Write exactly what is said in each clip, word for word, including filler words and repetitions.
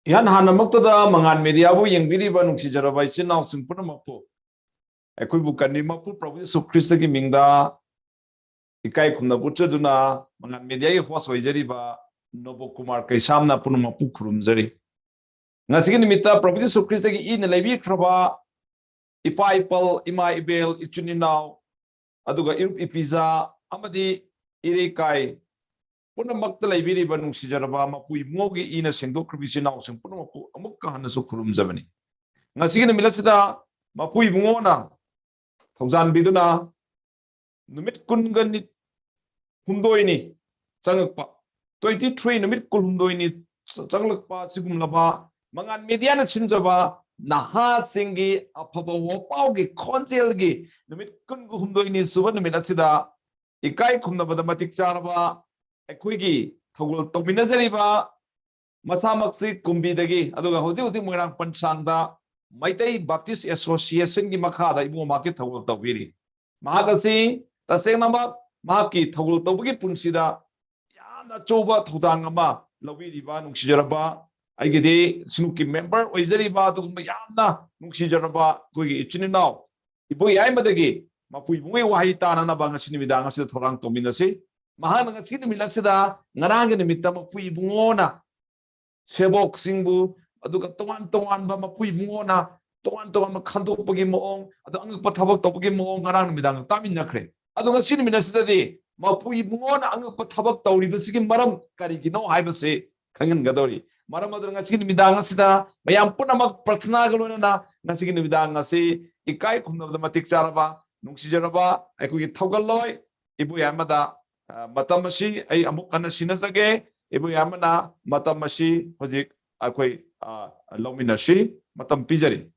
ꯏꯍꯥꯟ ꯍꯥꯟꯅꯃꯛꯇꯗ ꯃꯉꯥꯟ ꯃꯦꯗꯤꯌꯥꯕꯨ ꯌꯦꯡꯕꯤꯔꯤꯕ ꯅꯨꯡꯁꯤꯖꯔꯕ ꯏꯆꯤꯟ ꯏꯅꯥꯎꯁꯤꯡ ꯄꯨꯝꯅꯃꯛꯄꯨ ꯑꯩꯈꯣꯏꯕꯨ ꯀꯟꯕꯤ ꯃꯄꯨ ꯄ꯭ꯔꯚꯨ ꯌꯤꯁꯨ ꯈ꯭ꯔꯤꯁꯇꯒꯤ ꯃꯤꯡꯗ ꯏꯀꯥꯏ ꯈꯨꯝꯅꯕ ꯎꯠꯆꯗꯨꯅ ꯃꯉꯥꯟ ꯃꯦꯗꯤꯌꯥꯒꯤ ꯍꯣꯁ ꯑꯣꯏꯖꯔꯤꯕ ꯅꯣꯕꯣ ꯀꯨꯃꯥꯔ ꯀꯩꯁꯥꯝꯅ ꯄꯨꯝꯅꯃꯛꯄꯨ ꯈꯨꯔꯨꯝꯖꯔꯤ꯫ ꯉꯁꯤꯒꯤ ꯅꯨꯃꯤꯠꯇ ꯄ꯭ꯔꯚꯨ ꯌꯤꯁꯨ ꯈ꯭ꯔꯤꯁꯇꯒꯤ ꯏꯅ ꯂꯩꯕꯤꯈ꯭ꯔꯕ ꯏꯄꯥ ꯏꯄꯜ, ꯏꯃꯥ ꯏꯕꯦꯜ, ꯏꯆꯤꯟ ꯏꯅꯥꯎ, ꯑꯗꯨꯒ ꯏꯔꯨꯞ ꯏꯄꯤꯖꯥ ꯑꯃꯗꯤ ꯏꯔꯩꯀꯥꯏ ꯄꯨꯝꯅꯃꯛꯇ ꯂꯩꯕꯤꯔꯤꯕ ꯅꯨꯡꯁꯤꯖꯔꯕ ꯃꯄꯨ ꯏꯕꯨꯡꯉꯣꯒꯤ ꯏꯅ ꯁꯦꯡꯗꯣꯛꯈ꯭ꯔꯕ ꯏꯆꯤꯟ ꯏꯅꯥꯎꯁꯤꯡ ꯄꯨꯝꯅꯃꯛꯄꯨ ꯑꯃꯨꯛꯀ ꯍꯟꯅꯁꯨ ꯈꯨꯔꯨꯝꯖꯕꯅꯤ꯫ ꯉꯁꯤꯒꯤ ꯅꯨꯃꯤꯠ ꯑꯁꯤꯗ ꯃꯄꯨ ꯏꯕꯨꯡꯉꯣꯅ ꯊꯧꯖꯥꯟꯕꯤꯗꯨꯅ ꯅꯨꯃꯤꯠ ꯀꯨꯟꯒ ꯅꯤ-, ꯍꯨꯝꯗꯣꯏꯅꯤ ꯆꯪꯉꯛꯄ, twenty three, ꯅꯨꯃꯤꯠ ꯀꯨꯟꯍꯨꯝꯗꯣꯏꯅꯤ ꯆꯪꯂꯛꯄ ꯑꯁꯤꯒꯨꯝꯂꯕ ꯃꯉꯥꯟ ꯃꯦꯗꯤꯌꯥꯅ ꯁꯤꯟꯖꯕ ꯅꯍꯥꯁꯤꯡꯒꯤ ꯑꯐꯕ ꯋꯥꯄꯥꯎꯒꯤ ꯈꯣꯟꯖꯦꯜꯒꯤ ꯅꯨꯃꯤꯠ ꯀꯨꯟꯒ ꯍꯨꯝꯗꯣꯏꯅꯤ ꯁꯨꯕ ꯅꯨꯃꯤꯠ ꯑꯁꯤꯗ ꯏꯀꯥꯏ ꯈꯨꯝꯅꯕꯗ ꯃꯇꯤꯛ ꯆꯥꯔꯕ ꯑꯩꯈꯣꯏꯒꯤ ꯊꯧꯒꯜ ꯇꯧꯃꯤꯟꯅꯖꯔꯤꯕ ꯃꯁꯥꯃꯛꯁꯤ ꯀꯨꯝꯕꯤꯗꯒꯤ, ꯑꯗꯨꯒ ꯍꯧꯖꯤꯛ ꯍꯧꯖꯤꯛ ꯃꯣꯏꯔꯥꯡ ꯄꯟꯁꯥꯡꯗ ꯃꯩꯇꯩ ꯕꯥꯞꯇꯤꯁ ꯑꯦꯁꯣꯁꯤꯌꯦꯁꯟꯒꯤ ꯃꯈꯥꯗ ꯏꯕꯨꯡꯉꯣ ꯃꯍꯥꯛꯀꯤ ꯊꯧꯒꯜ ꯇꯧꯕꯤꯔꯤ꯫ ꯃꯍꯥꯛ ꯑꯁꯤ ꯇꯁꯦꯡꯅꯃꯛ ꯃꯍꯥꯛꯀꯤ ꯊꯧꯒꯜ ꯇꯧꯕꯒꯤ ꯄꯨꯟꯁꯤꯗ ꯌꯥꯝꯅ ꯑꯆꯧꯕ ꯊꯧꯗꯥꯡ ꯑꯃ ꯂꯧꯕꯤꯔꯤꯕ ꯅꯨꯡꯁꯤꯖꯔꯕ ꯑꯩꯒꯤꯗꯤ ꯁꯤꯅꯨꯀꯤ ꯃꯦꯝꯕꯔ ꯑꯣꯏꯖꯔꯤꯕ ꯑꯗꯨꯒꯨꯝꯕ ꯌꯥꯝꯅ ꯅꯨꯡꯁꯤꯖꯔꯕ ꯑꯩꯈꯣꯏꯒꯤ ꯏꯆꯤꯟ ꯏꯅꯥꯎ ꯏꯕꯣ ꯌꯥꯏꯃꯗꯒꯤ ꯃꯄꯨ ꯏꯕꯨꯡꯒꯤ ꯋꯥꯍꯩ ꯇꯥꯅꯅꯕ ꯉꯁꯤ ꯅꯨꯃꯤꯗꯥꯡ ꯑꯁꯤꯗ ꯊꯧꯔꯥꯡ ꯇꯧꯃꯤꯟꯅꯁꯤ꯫ ꯃꯍꯥꯛꯅ ꯉꯁꯤ ꯅꯨꯃꯤꯠ ꯑꯁꯤꯗ ꯉꯔꯥꯡꯒꯤ ꯅꯨꯃꯤꯠꯇ ꯃꯄꯨ ꯏꯕꯨꯡꯉꯣꯅ ꯁꯦꯕꯣꯛꯁꯤꯡꯕꯨ, ꯑꯗꯨꯒ ꯇꯣꯉꯥꯟ ꯇꯣꯉꯥꯟꯕ ꯃꯄꯨ ꯏꯕꯨꯡꯉꯣꯅ ꯇꯣꯉꯥꯟ ꯇꯣꯉꯥꯟꯕ ꯈꯟꯗꯣꯛꯄꯒꯤ ꯃꯑꯣꯡ, ꯑꯗꯨ ꯑꯉꯛꯄ ꯊꯕꯛ ꯇꯧꯕꯒꯤ ꯃꯑꯣꯡ ꯉꯔꯥꯡ ꯅꯨꯃꯤꯗꯥꯡ ꯇꯥꯃꯤꯟꯅꯈ꯭ꯔꯦ꯫ ꯑꯗꯣ ꯉꯁꯤ ꯅꯨꯃꯤꯠ ꯑꯁꯤꯗꯗꯤ ꯃꯄꯨ ꯏꯕꯨꯡꯉꯣꯅ ꯑꯉꯛꯄ ꯊꯕꯛ ꯇꯧꯔꯤꯕꯁꯤꯒꯤ ꯃꯔꯝ ꯀꯔꯤꯒꯤꯅꯣ ꯍꯥꯏꯕꯁꯤ ꯈꯪꯍꯟꯒꯗꯧꯔꯤ꯫ ꯃꯔꯝ ꯑꯗꯨꯅ ꯉꯁꯤꯒꯤ ꯅꯨꯃꯤꯗꯥꯡ ꯑꯁꯤꯗ ꯃꯌꯥꯝ ꯄꯨꯝꯅꯃꯛ ꯄ꯭ꯔꯊꯅꯥꯒ ꯂꯣꯏꯅꯅ ꯉꯁꯤꯒꯤ ꯅꯨꯃꯤꯗꯥꯡ ꯑꯁꯤ ꯏꯀꯥꯏ ꯈꯨꯝꯅꯕꯗ ꯃꯇꯤꯛ ꯆꯥꯔꯕ, ꯅꯨꯡꯁꯤꯖꯔꯕ ꯑꯩꯈꯣꯏꯒꯤ ꯊꯧꯒꯜꯂꯣꯏ ꯏꯕꯣ ꯌꯥꯏꯃꯗ, ꯑ, ꯃꯇꯝ ꯑꯁꯤ ꯑꯩ ꯑꯃꯨꯛ ꯍꯟꯅ ꯁꯤꯟꯅꯖꯒꯦ꯫ ꯏꯕꯣ ꯌꯥꯏꯃꯅ ꯃꯇꯝ ꯑꯁꯤ ꯍꯧꯖꯤꯛ ꯑꯩꯈꯣꯏ, ꯑ, ꯂꯧꯃꯤꯟꯅꯁꯤ꯫ ꯃꯇꯝ ꯄꯤꯖꯔꯤ꯫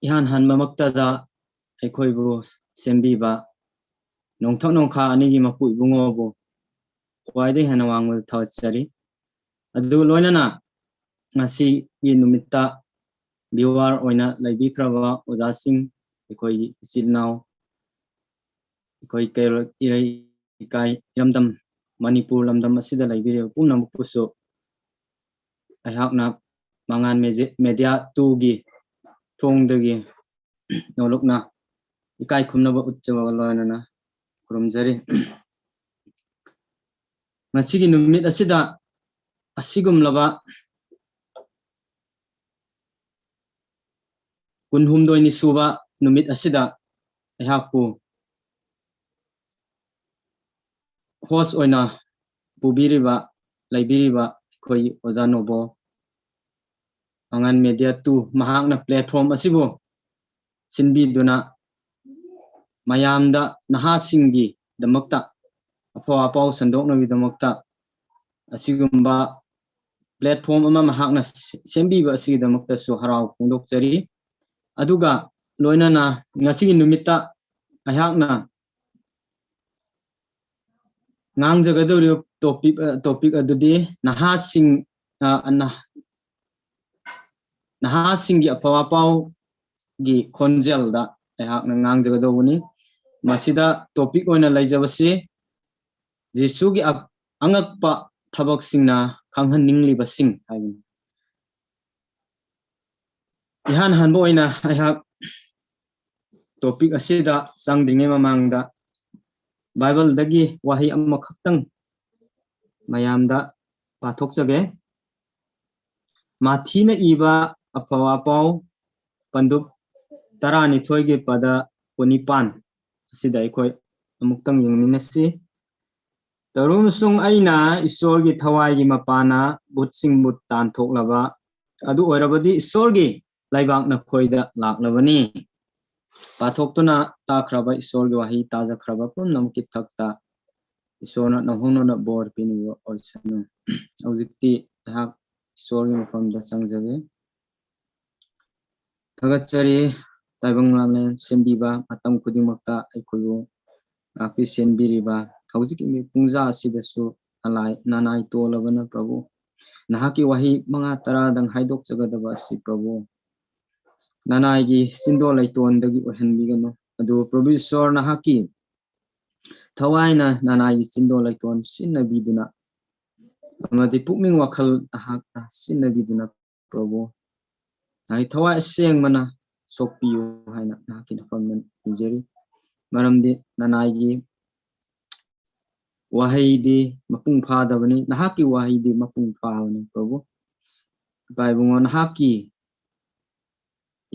ꯏꯍꯥꯟ ꯍꯥꯟꯕꯃꯛꯇꯗ ꯑꯩꯈꯣꯏꯕꯨ ꯁꯦꯝꯕꯤꯕ ꯅꯣꯡꯊꯛ ꯅꯣꯡꯈꯥ ꯑꯅꯤꯒꯤ ꯃꯄꯨ ꯏꯕꯨꯡꯉꯣꯕꯨ ꯈ꯭ꯋꯥꯏꯗꯒꯤ ꯍꯦꯟꯅ ꯋꯥꯡꯃꯗ ꯊꯥꯒꯠꯆꯔꯤ꯫ ꯑꯗꯨ ꯂꯣꯏꯅꯅ ꯉꯁꯤꯒꯤ ꯅꯨꯃꯤꯠꯇ ꯚꯤꯌꯨꯋꯔ ꯑꯣꯏꯅ ꯂꯩꯕꯤꯈ꯭ꯔꯕ ꯑꯣꯖꯥꯁꯤꯡ, ꯑꯩꯈꯣꯏꯒꯤ ꯏꯆꯤꯜ ꯏꯅꯥꯎ, ꯑꯩꯈꯣꯏ ꯀꯩꯔꯣꯜ ꯏꯔꯩ ꯏꯀꯥꯏ ꯏꯔꯝꯗꯝ ꯃꯅꯤꯄꯨꯔ ꯂꯝꯗꯝ ꯑꯁꯤꯗ ꯂꯩꯕꯤꯔꯤꯕ ꯄꯨꯝꯅꯃꯛꯄꯨꯁꯨ ꯑꯩꯍꯥꯛꯅ ꯃꯉꯥꯟ ꯃꯦꯖꯤ-, ꯃꯦꯗꯤꯌꯥ ꯇꯨꯒꯤ ꯊꯣꯡꯗꯒꯤ ꯅꯣꯂꯨꯛꯅ ꯏꯀꯥꯏ ꯈꯨꯝꯅꯕ ꯎꯠꯆꯕꯒ ꯂꯣꯏꯅꯅ ꯈꯨꯔꯨꯝꯖꯔꯤ꯫ ꯉꯁꯤꯒꯤ ꯅꯨꯃꯤꯠ ꯑꯁꯤꯗ ꯑꯁꯤꯒꯨꯝꯂꯕ ꯀꯨꯟꯍꯨꯝꯗꯣꯏꯅꯤ ꯁꯨꯕ ꯅꯨꯃꯤꯠ ꯑꯁꯤꯗ ꯑꯩꯍꯥꯛꯄꯨ host ꯑꯣꯏꯅ ꯄꯨꯕꯤꯔꯤꯕ, ꯂꯩꯕꯤꯔꯤꯕ ꯑꯩꯈꯣꯏ ꯑꯣꯖꯥ ꯅꯣꯕꯣ, ꯃꯉꯥꯟ ꯃꯦꯗꯤꯌꯥ ꯇꯨ, ꯃꯍꯥꯛꯅ platform ꯑꯁꯤꯕꯨ ꯁꯤꯟꯕꯤꯗꯨꯅ ꯃꯌꯥꯝꯗ, ꯅꯍꯥꯁꯤꯡꯒꯤꯗꯃꯛꯇ, ꯑꯐ ꯑꯄꯥꯎ ꯁꯟꯗꯣꯛꯅꯕꯒꯤꯗꯃꯛꯇ ꯑꯁꯤꯒꯨꯝꯕ platform ꯑꯃ ꯃꯍꯥꯛꯅ ꯁꯦ-, ꯁꯦꯝꯕꯤꯕ ꯑꯁꯤꯒꯤꯗꯃꯛꯇꯁꯨ ꯍꯔꯥꯎ ꯐꯣꯡꯗꯣꯛꯆꯔꯤ꯫ ꯑꯗꯨꯒ ꯂꯣꯏꯅꯅ ꯉꯁꯤꯒꯤ ꯅꯨꯃꯤꯠꯇ ꯑꯩꯍꯥꯛꯅ ꯉꯥꯡꯖꯒꯗꯧꯔꯤꯕ topic, ꯑ, topic ꯑꯗꯨꯗꯤ ꯅꯍꯥꯁꯤꯡ, ꯑ, ꯅ-, ꯅꯍꯥꯁꯤꯡꯒꯤ ꯑꯐ ꯑꯄꯥꯎꯒꯤ ꯈꯣꯟꯖꯦꯜꯗ ꯑꯩꯍꯥꯛꯅ ꯉꯥꯡꯖꯒꯗꯧꯕꯅꯤ꯫ ꯃꯁꯤꯗ topic ꯑꯣꯏꯅ ꯂꯩꯖꯕꯁꯤ ꯖꯤꯁꯨꯒꯤ ꯑ-, ꯑꯉꯛꯄ ꯊꯕꯛꯁꯤꯡꯅ ꯈꯪꯍꯟꯅꯤꯡꯂꯤꯕꯁꯤꯡ ꯍꯥꯏꯕꯅꯤ꯫ ꯏꯍꯥꯟ ꯍꯥꯟꯕ ꯑꯣꯏꯅ ꯑꯩꯍꯥꯛ topic ꯑꯁꯤꯗ ꯆꯪꯗ꯭ꯔꯤꯉꯩ ꯃꯃꯥꯡꯗ Bible ꯗꯒꯤ ꯋꯥꯍꯩ ꯑꯃꯈꯛꯇꯪ ꯃꯌꯥꯝꯗ ꯄꯥꯊꯣꯛꯆꯒꯦ꯫ ꯃꯥꯊꯤꯅ ꯏꯕ ꯑꯐꯕ ꯄꯥꯎ ꯄꯟꯗꯨꯞ ꯇꯔꯥꯅꯤꯊꯣꯏꯒꯤ ꯄꯗ ꯀꯨꯟꯅꯤꯄꯥꯟ ꯑꯁꯤꯗ ꯑꯩꯈꯣꯏ ꯑꯃꯨꯛꯇꯪ ꯌꯦꯡꯃꯤꯟꯅꯁꯤ꯫ ꯇꯧꯔꯨꯝꯁꯨꯡ ꯑꯩꯅ ꯏꯁꯣꯔꯒꯤ ꯊꯋꯥꯏꯒꯤ ꯃꯄꯥꯅ ꯚꯨꯠꯁꯤꯡꯕꯨ ꯇꯥꯟꯊꯣꯛꯂꯕ ꯑꯗꯨ ꯑꯣꯏꯔꯕꯗꯤ ꯏꯁꯣꯔꯒꯤ ꯂꯩꯕꯥꯛ ꯅꯈꯣꯏꯗ ꯂꯥꯛꯂꯕꯅꯤ꯫ ꯄꯥꯊꯣꯛꯇꯨꯅ ꯇꯥꯈ꯭ꯔꯕ ꯏꯁꯣꯔꯒꯤ ꯋꯥꯍꯩ ꯇꯥꯖꯈ꯭ꯔꯕ ꯄꯨꯝꯅꯃꯛꯀꯤ ꯊꯛꯇ ꯏꯁꯣꯔꯅ ꯅꯧꯍꯧꯅꯅ ꯕꯣꯔ ꯄꯤꯅꯤꯡꯕ ꯑꯣꯏꯁꯅꯨ꯫ ꯍꯧꯖꯤꯛꯇꯤ ꯑꯩꯍꯥꯛ ꯏꯁꯣꯔꯒꯤ ꯃꯐꯝꯗ ꯆꯪꯖꯒꯦ꯫ ꯊꯥꯒꯠꯆꯔꯤ, ꯇꯥꯏꯕꯪ ꯂꯥꯡꯂꯦꯟ ꯁꯦꯝꯕꯤꯕ, ꯃꯇꯝ ꯈꯨꯗꯤꯡꯃꯛꯇ ꯑꯩꯈꯣꯏꯕꯨ ꯉꯥꯛꯄꯤ ꯁꯦꯟꯕꯤꯔꯤꯕ, ꯍꯧꯖꯤꯛꯀꯤ ꯄꯨꯡꯖꯥ ꯑꯁꯤꯗꯁꯨ ꯅꯂꯥꯏ-, ꯅꯅꯥꯏ ꯇꯣꯜꯂꯕꯅ ꯄ꯭ꯔꯚꯨ, ꯅꯍꯥꯛꯀꯤ ꯋꯥꯍꯩ ꯃꯉꯥ ꯇꯔꯥꯗꯪ ꯍꯥꯏꯗꯣꯛꯆꯒꯗꯕ ꯑꯁꯤ ꯄ꯭ꯔꯚꯨ, ꯅꯅꯥꯏꯒꯤ ꯆꯤꯟꯗꯣꯜ ꯂꯩꯇꯣꯟꯗꯒꯤ ꯑꯣꯏꯍꯟꯕꯤꯒꯅꯨ꯫ ꯑꯗꯨꯕꯨ ꯄ꯭ꯔꯚꯨ ꯏꯁꯣꯔ, ꯅꯍꯥꯛꯀꯤ ꯊꯋꯥꯏꯅ ꯅꯅꯥꯏꯒꯤ ꯆꯤꯟꯗꯣꯜ ꯂꯩꯇꯣꯟ ꯁꯤꯟꯅꯕꯤꯗꯨꯅ ꯑꯃꯗꯤ ꯄꯨꯛꯅꯤꯡ ꯋꯥꯈꯜ ꯅꯍꯥꯛꯅ ꯁꯤꯟꯅꯕꯤꯗꯨꯅ ꯄ꯭ꯔꯚꯨ, ꯅꯍꯥꯛꯀꯤ ꯊꯋꯥꯏ ꯑꯁꯦꯡꯕꯅ ꯁꯣꯛꯄꯤꯌꯨ ꯍꯥꯏꯅ ꯅꯍꯥꯛꯀꯤ ꯅꯐꯝꯗ ꯅꯤꯖꯔꯤ꯫ ꯃꯔꯝꯗꯤ ꯅꯅꯥꯏꯒꯤ ꯋꯥꯍꯩꯗꯤ ꯃꯄꯨꯡ ꯐꯥꯗꯕꯅꯤ, ꯅꯍꯥꯛꯀꯤ ꯋꯥꯍꯩꯗꯤ ꯃꯄꯨꯡ ꯐꯥꯕꯅꯤ ꯄ꯭ꯔꯚꯨ꯫ ꯏꯄꯥ ꯏꯕꯨꯡꯉꯣ, ꯅꯍꯥꯛꯀꯤ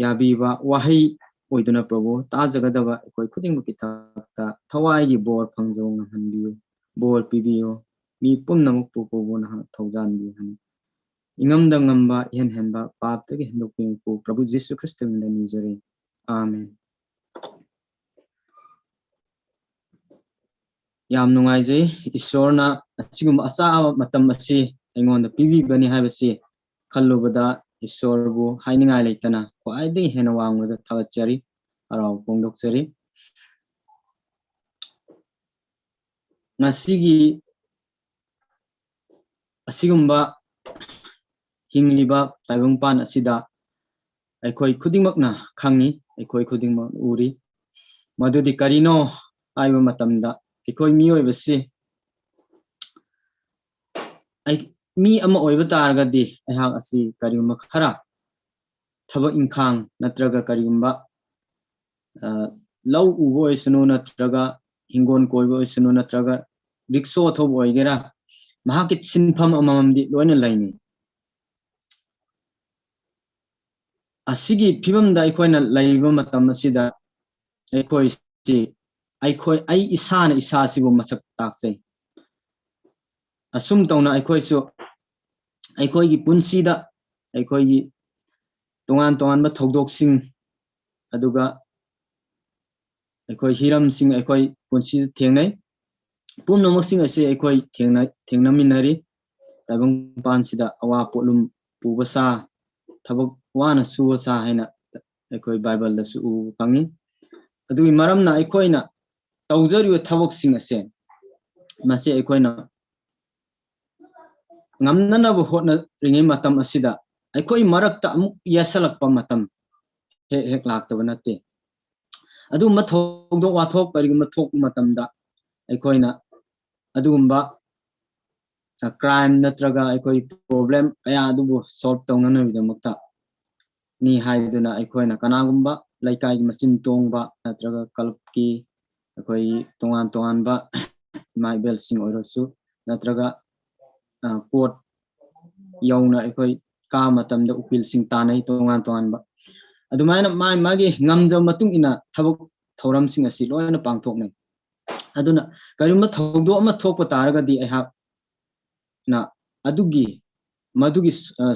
ꯌꯥꯕꯤꯕ ꯋꯥꯍꯩ ꯑꯣꯏꯗꯨꯅ ꯄ꯭ꯔꯚꯨ, ꯇꯥꯖꯒꯗꯕ ꯑꯩꯈꯣꯏ ꯈꯨꯗꯤꯡꯃꯛꯀꯤ ꯊꯛꯇ ꯊꯋꯥꯏꯒꯤ ꯕꯣꯔ ꯐꯪꯖꯕ ꯉꯝꯍꯟꯕꯤꯌꯨ, ꯕꯣꯔ ꯄꯤꯕꯤꯌꯨ꯫ ꯃꯤ ꯄꯨꯝꯅꯃꯛꯄꯨ ꯄ꯭ꯔꯚꯨ ꯅꯍꯥꯛ ꯊꯧꯖꯥꯟꯕꯤꯌꯨ ꯍꯥꯏꯅ ꯏꯉꯝꯗ ꯉꯝꯕ, ꯏꯍꯦꯟ ꯍꯦꯟꯕ ꯄꯥꯞꯇꯒꯤ ꯍꯦꯟꯗꯣꯛꯄꯤꯌꯨ ꯄ꯭ꯔꯚꯨ ꯖꯤꯁꯨ ꯈ꯭ꯔꯤꯁꯇ ꯃꯤꯡꯗ ꯅꯤꯖꯔꯤ꯫ ꯑꯥꯃꯦꯟ꯫ ꯌꯥꯝ ꯅꯨꯡꯉꯥꯏꯖꯩ, ꯏꯁꯣꯔꯅ ꯑꯁꯤꯒꯨꯝꯕ ꯑꯆꯥꯕ ꯃꯇꯝ ꯑꯁꯤ ꯑꯩꯉꯣꯟꯗ ꯄꯤꯕꯤꯕꯅꯤ ꯍꯥꯏꯕꯁꯤ ꯈꯜꯂꯨꯕꯗ ꯏꯁꯣꯔꯕꯨ ꯍꯥꯏꯅꯤꯡꯉꯥꯏ ꯂꯩꯇꯅ ꯈ꯭ꯋꯥꯏꯗꯒꯤ ꯍꯦꯟꯅ ꯋꯥꯡꯕꯗ ꯊꯥꯒꯠꯆꯔꯤ, ꯍꯔꯥꯎ ꯐꯣꯡꯗꯣꯛꯆꯔꯤ꯫ ꯉꯁꯤꯒꯤ ꯑꯁꯤꯒꯨꯝꯕ ꯍꯤꯡꯂꯤꯕ ꯇꯥꯏꯕꯪꯄꯥꯟ ꯑꯁꯤꯗ ꯑꯩꯈꯣꯏ ꯈꯨꯗꯤꯡꯃꯛꯅ ꯈꯪꯉꯤ, ꯑꯩꯈꯣꯏ ꯈꯨꯗꯤꯡꯃꯛ ꯎꯔꯤ꯫ ꯃꯗꯨꯗꯤ ꯀꯔꯤꯅꯣ ꯍꯥꯏꯕ ꯃꯇꯝꯗ, ꯑꯩꯈꯣꯏ ꯃꯤꯑꯣꯏꯕꯁꯤ, ꯑꯩ, ꯃꯤ ꯑꯃ ꯑꯣꯏꯕ ꯇꯥꯔꯒꯗꯤ ꯑꯩꯍꯥꯛ ꯑꯁꯤ ꯀꯔꯤꯒꯨꯝꯕ ꯈꯔ ꯊꯕꯛ ꯏꯪꯈꯥꯡ ꯅꯠꯇ꯭ꯔꯒ ꯀꯔꯤꯒꯨꯝꯕ, ꯑ, ꯂꯧ ꯎꯕ ꯑꯣꯏꯁꯅꯨ, ꯅꯠꯇ꯭ꯔꯒ ꯍꯤꯡꯒꯣꯜ ꯀꯣꯏꯕ ꯑꯣꯏꯁꯅꯨ, ꯅꯠꯇ꯭ꯔꯒ ꯔꯤꯛꯁꯣ ꯊꯧꯕ ꯑꯣꯏꯒꯦꯔꯥ, ꯃꯍꯥꯛꯀꯤ ꯁꯤꯟꯐꯝ ꯑꯃꯃꯝꯗꯤ ꯂꯣꯏꯅ ꯂꯩꯅꯩ꯫ ꯑꯁꯤꯒꯤ ꯐꯤꯕꯝꯗ ꯑꯩꯈꯣꯏꯅ ꯂꯩꯕ ꯃꯇꯝ ꯑꯁꯤꯗ ꯑꯩꯈꯣꯏꯁꯤ, ꯑꯩꯈꯣꯏ, ꯑꯩ ꯏꯁꯥꯅ ꯏꯁꯥꯁꯤꯕꯨ ꯃꯁꯛ ꯇꯥꯛꯆꯩ꯫ ꯑꯁꯨꯝ ꯇꯧꯅ ꯑꯩꯈꯣꯏꯁꯨ ꯑꯩꯈꯣꯏꯒꯤ ꯄꯨꯟꯁꯤꯗ ꯑꯩꯈꯣꯏꯒꯤ ꯇꯣꯉꯥꯟ ꯇꯣꯉꯥꯟꯕ ꯊꯧꯗꯣꯛꯁꯤꯡ, ꯑꯗꯨꯒ ꯑꯩꯈꯣꯏ ꯍꯤꯔꯝꯁꯤꯡ ꯑꯩꯈꯣꯏ ꯄꯨꯟꯁꯤꯗ ꯊꯦꯡꯅꯩ꯫ ꯄꯨꯝꯅꯃꯛꯁꯤꯡ ꯑꯁꯤ ꯑꯩꯈꯣꯏ ꯊꯦꯡꯅ-, ꯊꯦꯡꯅꯃꯤꯟꯅꯔꯤ꯫ ꯇꯥꯏꯕꯪꯄꯥꯟꯁꯤꯗ ꯑꯋꯥ ꯄꯣꯠꯂꯨꯝ ꯄꯨꯕ ꯁꯥ, ꯊꯕꯛ ꯋꯥꯅ ꯁꯨꯕ ꯁꯥ ꯍꯥꯏꯅ ꯑꯩꯈꯣꯏ ꯕꯥꯏꯕꯜꯗꯁꯨ ꯎꯕ ꯐꯪꯉꯤ꯫ ꯑꯗꯨꯒꯤ ꯃꯔꯝꯅ ꯑꯩꯈꯣꯏꯅ ꯇꯧꯖꯔꯤꯕ ꯊꯕꯛꯁꯤꯡ ꯑꯁꯦ, ꯃꯁꯤ ꯑꯩꯈꯣꯏꯅ ꯉꯝꯅꯅꯕ ꯍꯣꯠꯅꯔꯤꯉꯩ ꯃꯇꯝ ꯑꯁꯤꯗ ꯑꯩꯈꯣꯏ ꯃꯔꯛꯇ ꯑꯃꯨꯛ ꯌꯦꯠꯁꯜꯂꯛꯄ ꯃꯇꯝ ꯍꯦꯛ ꯍꯦꯛ ꯂꯥꯛꯇꯕ ꯅꯠꯇꯦ꯫ ꯑꯗꯨꯒꯨꯝꯕ ꯊꯧꯗꯣꯛ ꯋꯥꯊꯣꯛ ꯀꯔꯤꯒꯨꯝꯕ ꯊꯣꯛꯄ ꯃꯇꯝꯗ ꯑꯩꯈꯣꯏꯅ ꯑꯗꯨꯒꯨꯝꯕ ꯀ꯭ꯔꯥꯏꯝ ꯅꯠꯇ꯭ꯔꯒ ꯑꯩꯈꯣꯏ ꯄ꯭ꯔꯣꯕ꯭ꯂꯦꯝ ꯀꯌꯥ ꯑꯗꯨꯕꯨ ꯁꯣꯜꯕ ꯇꯧꯅꯅꯕꯒꯤꯗꯃꯛꯇ ꯅꯤ ꯍꯥꯏꯗꯨꯅ ꯑꯩꯈꯣꯏꯅ ꯀꯅꯥꯒꯨꯝꯕ ꯂꯩꯀꯥꯏꯒꯤ ꯃꯆꯤꯟ ꯇꯣꯡꯕ ꯅꯠꯇ꯭ꯔꯒ ꯀ꯭ꯂꯕꯀꯤ ꯑꯩꯈꯣꯏ ꯇꯣꯉꯥꯟ ꯇꯣꯉꯥꯟꯕ ꯏꯃꯥ ꯏꯕꯦꯜꯁꯤꯡ ꯑꯣꯏꯔꯁꯨ ꯅꯠꯇ꯭ꯔꯒ ꯀꯣꯔꯠ ꯌꯧꯅ ꯑꯩꯈꯣꯏ ꯀꯥ ꯃꯇꯝꯗ ꯎꯀꯤꯜꯁꯤꯡ ꯇꯥꯟꯅꯩ ꯇꯣꯉꯥꯟ ꯇꯣꯉꯥꯟꯕ꯫ ꯑꯗꯨꯃꯥꯏꯅ ꯃꯥꯒꯤ ꯃꯥꯒꯤ ꯉꯝꯖꯕ ꯃꯇꯨꯡ ꯏꯟꯅ ꯊꯕꯛ ꯊꯧꯔꯝꯁꯤꯡ ꯑꯁꯤ ꯂꯣꯏꯅ ꯄꯥꯡꯊꯣꯛꯅꯩ꯫ ꯑꯗꯨꯅ ꯀꯔꯤꯒꯨꯝꯕ ꯊꯧꯗꯣꯛ ꯑꯃ ꯊꯣꯛꯄ ꯇꯥꯔꯒꯗꯤ ꯑꯩꯍꯥꯛꯅ ꯑꯗꯨꯒꯤ ꯃꯗꯨꯒꯤ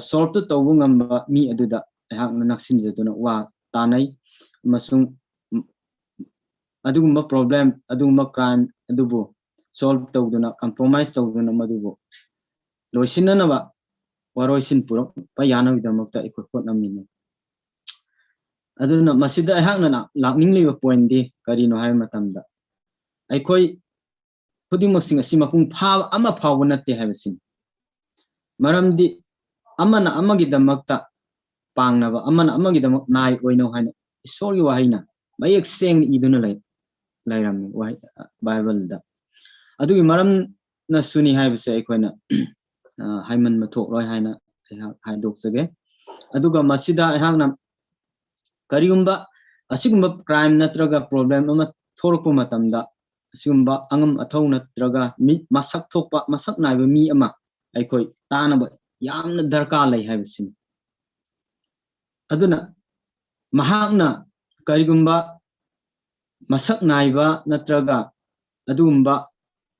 ꯁꯣꯜꯕꯇꯨ ꯇꯧꯕ ꯉꯝꯕ ꯃꯤ ꯑꯗꯨꯗ ꯑꯩꯍꯥꯛꯅ ꯅꯛꯁꯤꯟꯖꯗꯨꯅ ꯋꯥ ꯇꯥꯅꯩ ꯑꯃꯁꯨꯡ ꯑꯗꯨꯒꯨꯝꯕ ꯄ꯭ꯔꯣꯕ꯭ꯂꯦꯝ ꯑꯗꯨꯒꯨꯝꯕ ꯀ꯭ꯔꯥꯏꯝ ꯑꯗꯨꯕꯨ ꯁꯣꯜꯕ ꯇꯧꯗꯨꯅ ꯀꯝꯄ꯭ꯔꯣꯃꯥꯏꯁ ꯇꯧꯗꯨꯅ ꯃꯗꯨꯕꯨ ꯂꯣꯏꯁꯤꯟꯅꯅꯕ ꯋꯥꯔꯣꯏꯁꯤꯟ ꯄꯨꯔꯛꯄ ꯌꯥꯅꯕꯒꯤꯗꯃꯛꯇ ꯑꯩꯈꯣꯏ ꯍꯣꯠꯅꯃꯤꯟꯅꯩ꯫ ꯑꯗꯨꯅ ꯃꯁꯤꯗ ꯑꯩꯍꯥꯛꯅ ꯂꯥꯛꯅꯤꯡꯂꯤꯕ ꯄꯣꯏꯟꯗꯤ ꯀꯔꯤꯅꯣ ꯍꯥꯏꯕ ꯃꯇꯝꯗ ꯑꯩꯈꯣꯏ ꯈꯨꯗꯤꯡꯃꯛꯁꯤꯡ ꯑꯁꯤ ꯃꯄꯨꯡ ꯐꯥꯕ ꯑꯃ ꯐꯥꯎꯕ ꯅꯠꯇꯦ ꯍꯥꯏꯕꯁꯤꯅꯤ꯫ ꯃꯔꯝꯗꯤ ꯑꯃꯅ ꯑꯃꯒꯤꯗꯃꯛꯇ ꯄꯥꯡꯅꯕ ꯑꯃꯅ ꯑꯃꯒꯤꯗꯃꯛ ꯅꯥꯏ ꯑꯣꯏꯅꯧ ꯍꯥꯏꯅ ꯏꯁꯣꯔꯒꯤ ꯋꯥꯍꯩꯅ ꯃꯌꯦꯛ ꯁꯦꯡꯅ ꯏꯗꯨꯅ ꯂꯩ ꯂꯩꯔꯝꯃꯤ ꯋꯥꯍꯩ ꯕꯥꯏꯕꯜꯗ꯫ ꯑꯗꯨꯒꯤ ꯃꯔꯝꯅꯁꯨꯅꯤ ꯍꯥꯏꯕꯁꯦ ꯑꯩꯈꯣꯏꯅ ꯍꯥꯏꯃꯟꯕ ꯊꯣꯛꯂꯣꯏ ꯍꯥꯏꯅ ꯑꯩꯍꯥꯛ ꯍꯥꯏꯗꯣꯛꯆꯒꯦ꯫ ꯑꯗꯨꯒ ꯃꯁꯤꯗ ꯑꯩꯍꯥꯛꯅ ꯀꯔꯤꯒꯨꯝꯕ ꯑꯁꯤꯒꯨꯝꯕ ꯀ꯭ꯔꯥꯏꯝ ꯅꯠꯇ꯭ꯔꯒ ꯄ꯭ꯔꯣꯕ꯭ꯂꯦꯝ ꯑꯃ ꯊꯣꯛꯂꯛꯄ ꯃꯇꯝꯗ ꯑꯁꯤꯒꯨꯝꯕ ꯑꯉꯝ ꯑꯊꯧ ꯅꯠꯇ꯭ꯔꯒ ꯃꯤ ꯃꯁꯛ ꯊꯣꯛꯄ ꯃꯁꯛ ꯅꯥꯏꯕ ꯃꯤ ꯑꯃ ꯑꯩꯈꯣꯏ ꯇꯥꯅꯕ ꯌꯥꯝꯅ ꯗꯔꯀꯥꯔ ꯂꯩ ꯍꯥꯏꯕꯁꯤꯅꯤ꯫ ꯑꯗꯨꯅ ꯃꯍꯥꯛꯅ ꯀꯔꯤꯒꯨꯝꯕ ꯃꯁꯛ ꯅꯥꯏꯕ ꯅꯠꯇ꯭ꯔꯒ ꯑꯗꯨꯒꯨꯝꯕ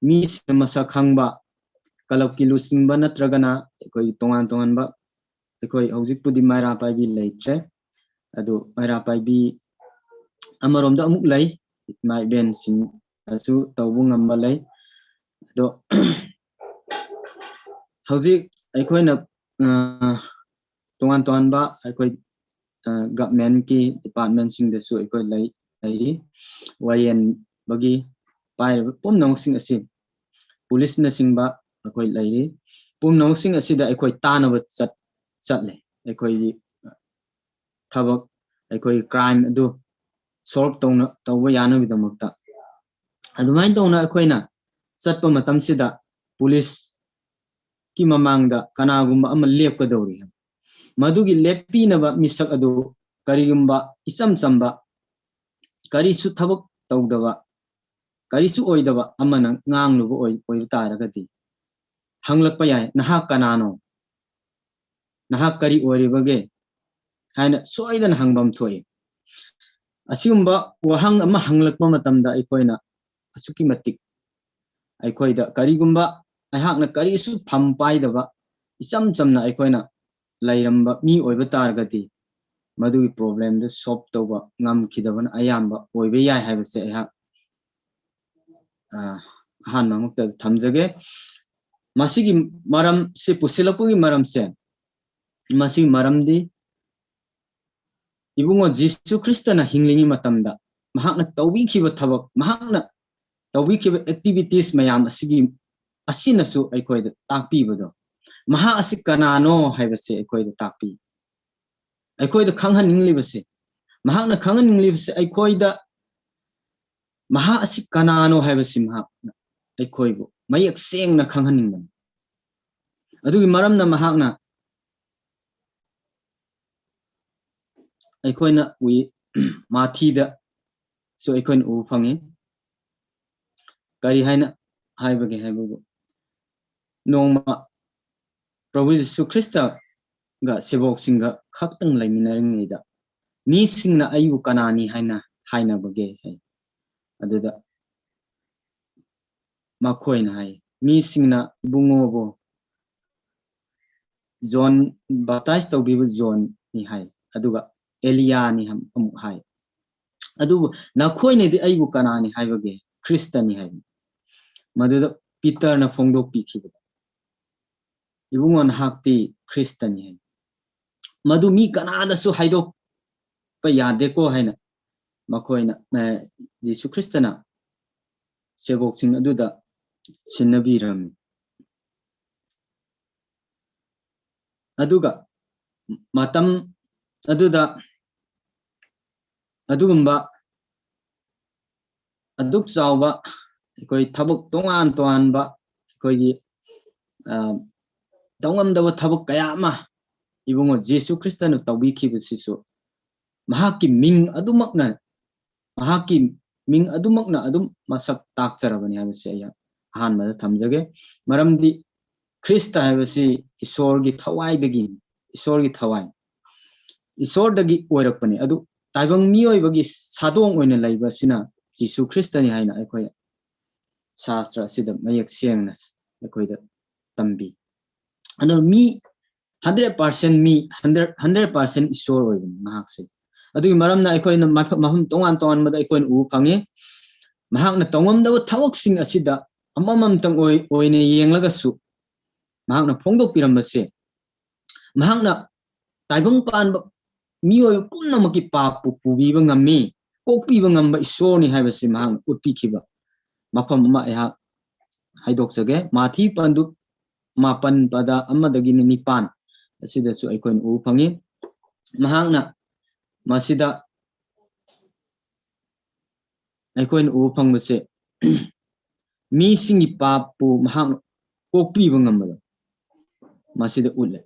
ꯃꯤꯁꯤꯡꯅ ꯃꯁꯛ ꯈꯪꯕ ꯀ꯭ꯂꯕꯀꯤ ꯂꯨꯆꯤꯡꯕ ꯅꯠꯇ꯭ꯔꯒꯅ ꯑꯩꯈꯣꯏ ꯇꯣꯉꯥꯟ ꯇꯣꯉꯥꯟꯕ ꯑꯩꯈꯣꯏ ꯍꯧꯖꯤꯛꯄꯨꯗꯤ ꯃꯩꯔꯥ ꯄꯥꯏꯕꯤ ꯂꯩꯇ꯭ꯔꯦ, ꯑꯗꯨ ꯃꯩꯔꯥ ꯄꯥꯏꯕꯤ ꯑꯃꯔꯣꯝꯗ ꯑꯃꯨꯛ ꯂꯩ, ꯏꯃꯥ ꯏꯕꯦꯟꯁꯤꯡꯅꯁꯨ ꯇꯧꯕ ꯉꯝꯕ ꯂꯩ꯫ ꯑꯗꯣ ꯍꯧꯖꯤꯛ ꯑꯩꯈꯣꯏꯅ ꯇꯣꯉꯥꯟ ꯇꯣꯉꯥꯟꯕ ꯑꯩꯈꯣꯏ ꯒꯚꯔꯟꯃꯦꯟꯠꯀꯤ ꯗꯤꯄꯥꯔꯠꯃꯦꯟꯠꯁꯤꯡꯗꯁꯨ ꯑꯩꯈꯣꯏ ꯂꯩ ꯂꯩꯔꯤ꯫ ꯋꯥꯌꯦꯟꯕꯒꯤ ꯄꯥꯏꯔꯤꯕ ꯄꯨꯝꯅꯃꯛꯁꯤꯡ ꯑꯁꯤ ꯄꯨꯂꯤꯁꯅꯆꯤꯡꯕ ꯑꯩꯈꯣꯏ ꯂꯩꯔꯤ꯫ ꯄꯨꯝꯅꯃꯛꯁꯤꯡ ꯑꯁꯤꯗ ꯑꯩꯈꯣꯏ ꯇꯥꯅꯕ ꯆꯠ ꯆꯠꯂꯦ꯫ ꯑꯩꯈꯣꯏꯒꯤ ꯊꯕꯛ ꯑꯩꯈꯣꯏꯒꯤ ꯀ꯭ꯔꯥꯏꯝ ꯑꯗꯨ ꯁꯣꯜꯕ ꯇꯧꯅ ꯇꯧꯕ ꯌꯥꯅꯕꯒꯤꯗꯃꯛꯇ ꯑꯗꯨꯃꯥꯏꯅ ꯇꯧꯅ ꯑꯩꯈꯣꯏꯅ ꯆꯠꯄ ꯃꯇꯝꯁꯤꯗ ꯄꯨꯂꯤꯁꯀꯤ ꯃꯃꯥꯡꯗ ꯀꯅꯥꯒꯨꯝꯕ ꯑꯃ ꯂꯦꯞꯀꯗꯧꯔꯤ꯫ ꯃꯗꯨꯒꯤ ꯂꯦꯞꯄꯤꯅꯕ ꯃꯤꯁꯛ ꯑꯗꯨ ꯀꯔꯤꯒꯨꯝꯕ ꯏꯆꯝ ꯆꯝꯕ, ꯀꯔꯤꯁꯨ ꯊꯕꯛ ꯇꯧꯗꯕ, ꯀꯔꯤꯁꯨ ꯑꯣꯏꯗꯕ ꯑꯃꯅ ꯉꯥꯡꯂꯨꯕ ꯑꯣꯏ-, ꯑꯣꯏꯕ ꯇꯥꯔꯒꯗꯤ ꯍꯪꯂꯛꯄ ꯌꯥꯏ, "ꯅꯍꯥꯛ ꯀꯅꯥꯅꯣ? ꯅꯍꯥꯛ ꯀꯔꯤ ꯑꯣꯏꯔꯤꯕꯒꯦ?" ꯍꯥꯏꯅ ꯁꯣꯏꯗꯅ ꯍꯪꯐꯝ ꯊꯣꯛꯏ꯫ ꯑꯁꯤꯒꯨꯝꯕ ꯋꯥꯍꯪ ꯑꯃ ꯍꯪꯂꯛꯄ ꯃꯇꯝꯗ ꯑꯩꯈꯣꯏꯅ ꯑꯁꯨꯛꯀꯤ ꯃꯇꯤꯛ ꯑꯩꯈꯣꯏꯗ ꯀꯔꯤꯒꯨꯝꯕ ꯑꯩꯍꯥꯛꯅ ꯀꯔꯤꯁꯨ ꯐꯝ ꯄꯥꯏꯗꯕ ꯏꯆꯝ ꯆꯝꯅ ꯑꯩꯈꯣꯏꯅ ꯂꯩꯔꯝꯕ ꯃꯤ ꯑꯣꯏꯕ ꯇꯥꯔꯒꯗꯤ ꯃꯗꯨꯒꯤ problemꯗꯨ solve ꯇꯧꯕ ꯉꯝꯈꯤꯗꯕꯅ ꯑꯌꯥꯝꯕ ꯑꯣꯏꯕ ꯌꯥꯏ ꯍꯥꯏꯕꯁꯦ ꯑꯩꯍꯥꯛ, ꯑ, ꯑꯍꯥꯟꯕ ꯃꯛꯇꯗ ꯊꯝꯖꯒꯦ꯫ ꯃꯁꯤꯒꯤ ꯃꯔꯝꯁꯦ ꯄꯨꯁꯤꯜꯂꯛꯄꯒꯤ ꯃꯔꯝꯁꯦ, ꯃꯁꯤꯒꯤ ꯃꯔꯝꯗꯤ ꯏꯕꯨꯡꯉꯣ ꯖꯤꯁꯨ ꯈ꯭ꯔꯤꯁꯇꯅ ꯍꯤꯡꯂꯤꯉꯩ ꯃꯇꯝꯗ ꯃꯍꯥꯛꯅ ꯇꯧꯕꯤꯈꯤꯕ ꯊꯕꯛ, ꯃꯍꯥꯛꯅ ꯇꯧꯕꯤꯈꯤꯕ activities ꯃꯌꯥꯝ ꯑꯁꯤꯒꯤ, ꯑꯁꯤꯅꯁꯨ ꯑꯩꯈꯣꯏꯗ ꯇꯥꯛꯄꯤꯕꯗꯣ, ꯃꯍꯥꯛ ꯑꯁꯤ ꯀꯅꯥꯅꯣ ꯍꯥꯏꯕꯁꯦ ꯑꯩꯈꯣꯏꯗ ꯇꯥꯛꯄꯤ꯫ ꯑꯩꯈꯣꯏꯗ ꯈꯪꯍꯟꯅꯤꯡꯂꯤꯕꯁꯦ, ꯃꯍꯥꯛꯅ ꯈꯪꯍꯟꯅꯤꯡꯂꯤꯕꯁꯦ ꯑꯩꯈꯣꯏꯗ ꯃꯍꯥꯛ ꯑꯁꯤ ꯀꯅꯥꯅꯣ ꯍꯥꯏꯕꯁꯤ ꯃꯍꯥꯛꯅ ꯑꯩꯈꯣꯏꯕꯨ ꯃꯌꯦꯛ ꯁꯦꯡꯅ ꯈꯪꯍꯟꯅꯤꯡꯕꯅꯤ꯫ ꯑꯗꯨꯒꯤ ꯃꯔꯝꯅ ꯃꯍꯥꯛꯅ ꯑꯩꯈꯣꯏꯅ ꯎꯏ, ꯃꯥꯊꯤꯗꯁꯨ ꯑꯩꯈꯣꯏꯅ ꯎꯕ ꯐꯪꯉꯤ꯫ ꯀꯔꯤ ꯍꯥꯏꯅ ꯍꯥꯏꯕꯒꯦ ꯍꯥꯏꯕꯕꯨ, ꯅꯣꯡꯃ ꯄ꯭ꯔꯚꯨ ꯖꯤꯁꯨ ꯈ꯭ꯔꯤꯁꯇꯒ ꯁꯦꯕꯣꯛꯁꯤꯡꯒ ꯈꯛꯇꯪ ꯂꯩꯃꯤꯟꯅꯔꯤꯉꯩꯗ ꯃꯤꯁꯤꯡꯅ ꯑꯩꯕꯨ ꯀꯅꯥꯅꯤ ꯍꯥꯏꯅ ꯍꯥꯏꯅꯕꯒꯦ ꯍꯥꯏ꯫ ꯑꯗꯨꯗ ꯃꯈꯣꯏꯅ ꯍꯥꯏ, ꯃꯤꯁꯤꯡꯅ ꯏꯕꯨꯡꯉꯣꯕꯨ ꯖꯣꯟ, baptize ꯇꯧꯕꯤꯕ ꯖꯣꯟꯅꯤ ꯍꯥꯏ, ꯑꯗꯨꯒ ꯑꯦꯂꯤꯌꯥꯅꯤ ꯍꯝ-, ꯑꯃꯨꯛ ꯍꯥꯏ꯫ ꯑꯗꯨꯕꯨ ꯅꯈꯣꯏꯅꯗꯤ ꯑꯩꯕꯨ ꯀꯅꯥꯅꯤ ꯍꯥꯏꯕꯒꯦ? ꯈ꯭ꯔꯤꯁꯇꯅꯤ ꯍꯥꯏꯕꯅꯤ꯫ ꯃꯗꯨꯗ ꯄꯤꯇꯔꯅ ꯐꯣꯡꯗꯣꯛꯄꯤꯈꯤꯕꯗ, "ꯏꯕꯨꯡꯉꯣ, ꯅꯍꯥꯛꯇꯤ ꯈ꯭ꯔꯤꯁꯇꯅꯤ" ꯍꯥꯏ꯫ ꯃꯗꯨ ꯃꯤ ꯀꯅꯥꯗꯁꯨ ꯍꯥꯏꯗꯣꯛꯄ ꯌꯥꯗꯦꯀꯣ ꯍꯥꯏꯅ ꯃꯈꯣꯏꯅ, ꯑ, ꯖꯤꯁꯨ ꯈ꯭ꯔꯤꯁꯇꯅ ꯁꯦꯕꯣꯛꯁꯤꯡ ꯑꯗꯨꯗ ꯁꯤꯟꯅꯕꯤꯔꯝꯃꯤ꯫ ꯑꯗꯨꯒ ꯃꯇꯝ ꯑꯗꯨꯗ ꯑꯗꯨꯒꯨꯝꯕ ꯑꯗꯨꯛ ꯆꯥꯎꯕ ꯑꯩꯈꯣꯏ ꯊꯕꯛ ꯇꯣꯉꯥꯟ ꯇꯣꯉꯥꯟꯕ ꯑꯩꯈꯣꯏꯒꯤ, ꯑ, ꯇꯧꯉꯝꯗꯕ ꯊꯕꯛ ꯀꯌꯥ ꯑꯃ ꯏꯕꯨꯡꯉꯣ ꯖꯤꯁꯨ ꯈ꯭ꯔꯤꯁꯇꯅ ꯇꯧꯕꯤꯈꯤꯕꯁꯤꯁꯨ ꯃꯍꯥꯛꯀꯤ ꯃꯤꯡ ꯑꯗꯨꯃꯛꯅ, ꯃꯍꯥꯛꯀꯤ ꯃꯤꯡ ꯑꯗꯨꯃꯛꯅ ꯑꯗꯨꯝ ꯃꯁꯛ ꯇꯥꯛꯆꯔꯕꯅꯤ ꯍꯥꯏꯕꯁꯤ ꯑꯩ ꯑꯍꯥꯟꯕꯗ ꯊꯝꯖꯒꯦ꯫ ꯃꯔꯝꯗꯤ ꯈ꯭ꯔꯤꯁꯇ ꯍꯥꯏꯕꯁꯤ ꯏꯁꯣꯔꯒꯤ ꯊꯋꯥꯏꯗꯒꯤ, ꯏꯁꯣꯔꯒꯤ ꯊꯋꯥꯏ, ꯏꯁꯣꯔꯗꯒꯤ ꯑꯣꯏꯔꯛꯄꯅꯤ꯫ ꯑꯗꯨ ꯇꯥꯏꯕꯪ ꯃꯤꯑꯣꯏꯕꯒꯤ ꯁꯥꯗꯣꯡ ꯑꯣꯏꯅ ꯂꯩꯕ ꯑꯁꯤꯅ ꯖꯤꯁꯨ ꯈ꯭ꯔꯤꯁꯇꯅꯤ ꯍꯥꯏꯅ ꯑꯩꯈꯣꯏ ꯁꯥꯁꯇ꯭ꯔ ꯑꯁꯤꯗ ꯃꯌꯦꯛ ꯁꯦꯡꯅ ꯑꯩꯈꯣꯏꯗ ꯇꯝꯕꯤ꯫ ꯑꯗꯨꯅ ꯃꯤ hundred percent ꯃꯤ, hundred, hundred percent ꯏꯁꯣꯔ ꯑꯣꯏꯕꯅꯤ ꯃꯍꯥꯛꯁꯦ꯫ ꯑꯗꯨꯒꯤ ꯃꯔꯝꯅ ꯑꯩꯈꯣꯏꯅ ꯃꯐꯝ, ꯃꯐꯝ ꯇꯣꯉꯥꯟ ꯇꯣꯉꯥꯟꯕꯗ ꯑꯩꯈꯣꯏꯅ ꯎꯕ ꯐꯪꯉꯤ꯫ ꯃꯍꯥꯛꯅ ꯇꯧꯉꯝꯗꯕ ꯊꯕꯛꯁꯤꯡ ꯑꯁꯤꯗ ꯑꯃꯃꯝꯇꯪ ꯑꯣꯏ-, ꯑꯣꯏꯅ ꯌꯦꯡꯂꯒꯁꯨ ꯃꯍꯥꯛꯅ ꯐꯣꯡꯗꯣꯛꯄꯤꯔꯝꯕꯁꯦ, ꯃꯍꯥꯛꯅ ꯇꯥꯏꯕꯪ ꯄꯥꯟꯕ ꯃꯤꯑꯣꯏꯕ ꯄꯨꯝꯅꯃꯛꯀꯤ ꯄꯥꯞꯄꯨ ꯄꯨꯕꯤꯕ ꯉꯝꯃꯤ, ꯀꯣꯛꯄꯤꯕ ꯉꯝꯕ ꯏꯁꯣꯔꯅꯤ ꯍꯥꯏꯕꯁꯤ ꯃꯍꯥꯛꯅ ꯎꯠꯄꯤꯈꯤꯕ ꯃꯐꯝ ꯑꯃ ꯑꯩꯍꯥꯛ ꯍꯥꯏꯗꯣꯛꯆꯒꯦ꯫ ꯃꯥꯊꯤ ꯄꯟꯗꯨꯞ ꯃꯥꯄꯟ ꯄꯗ ꯑꯃꯗꯒꯤꯅ ꯅꯤꯄꯥꯟ ꯑꯁꯤꯗꯁꯨ ꯑꯩꯈꯣꯏꯅ ꯎꯕ ꯐꯪꯉꯤ꯫ ꯃꯍꯥꯛꯅ ꯃꯁꯤꯗ ꯑꯩꯈꯣꯏꯅ ꯎꯕ ꯐꯪꯕꯁꯦ, ꯃꯤꯁꯤꯡꯒꯤ ꯄꯥꯞꯄꯨ ꯃꯍꯥꯛꯅ ꯀꯣꯛꯄꯤꯕ ꯉꯝꯕꯗꯣ ꯃꯁꯤꯗ ꯎꯠꯂꯦ꯫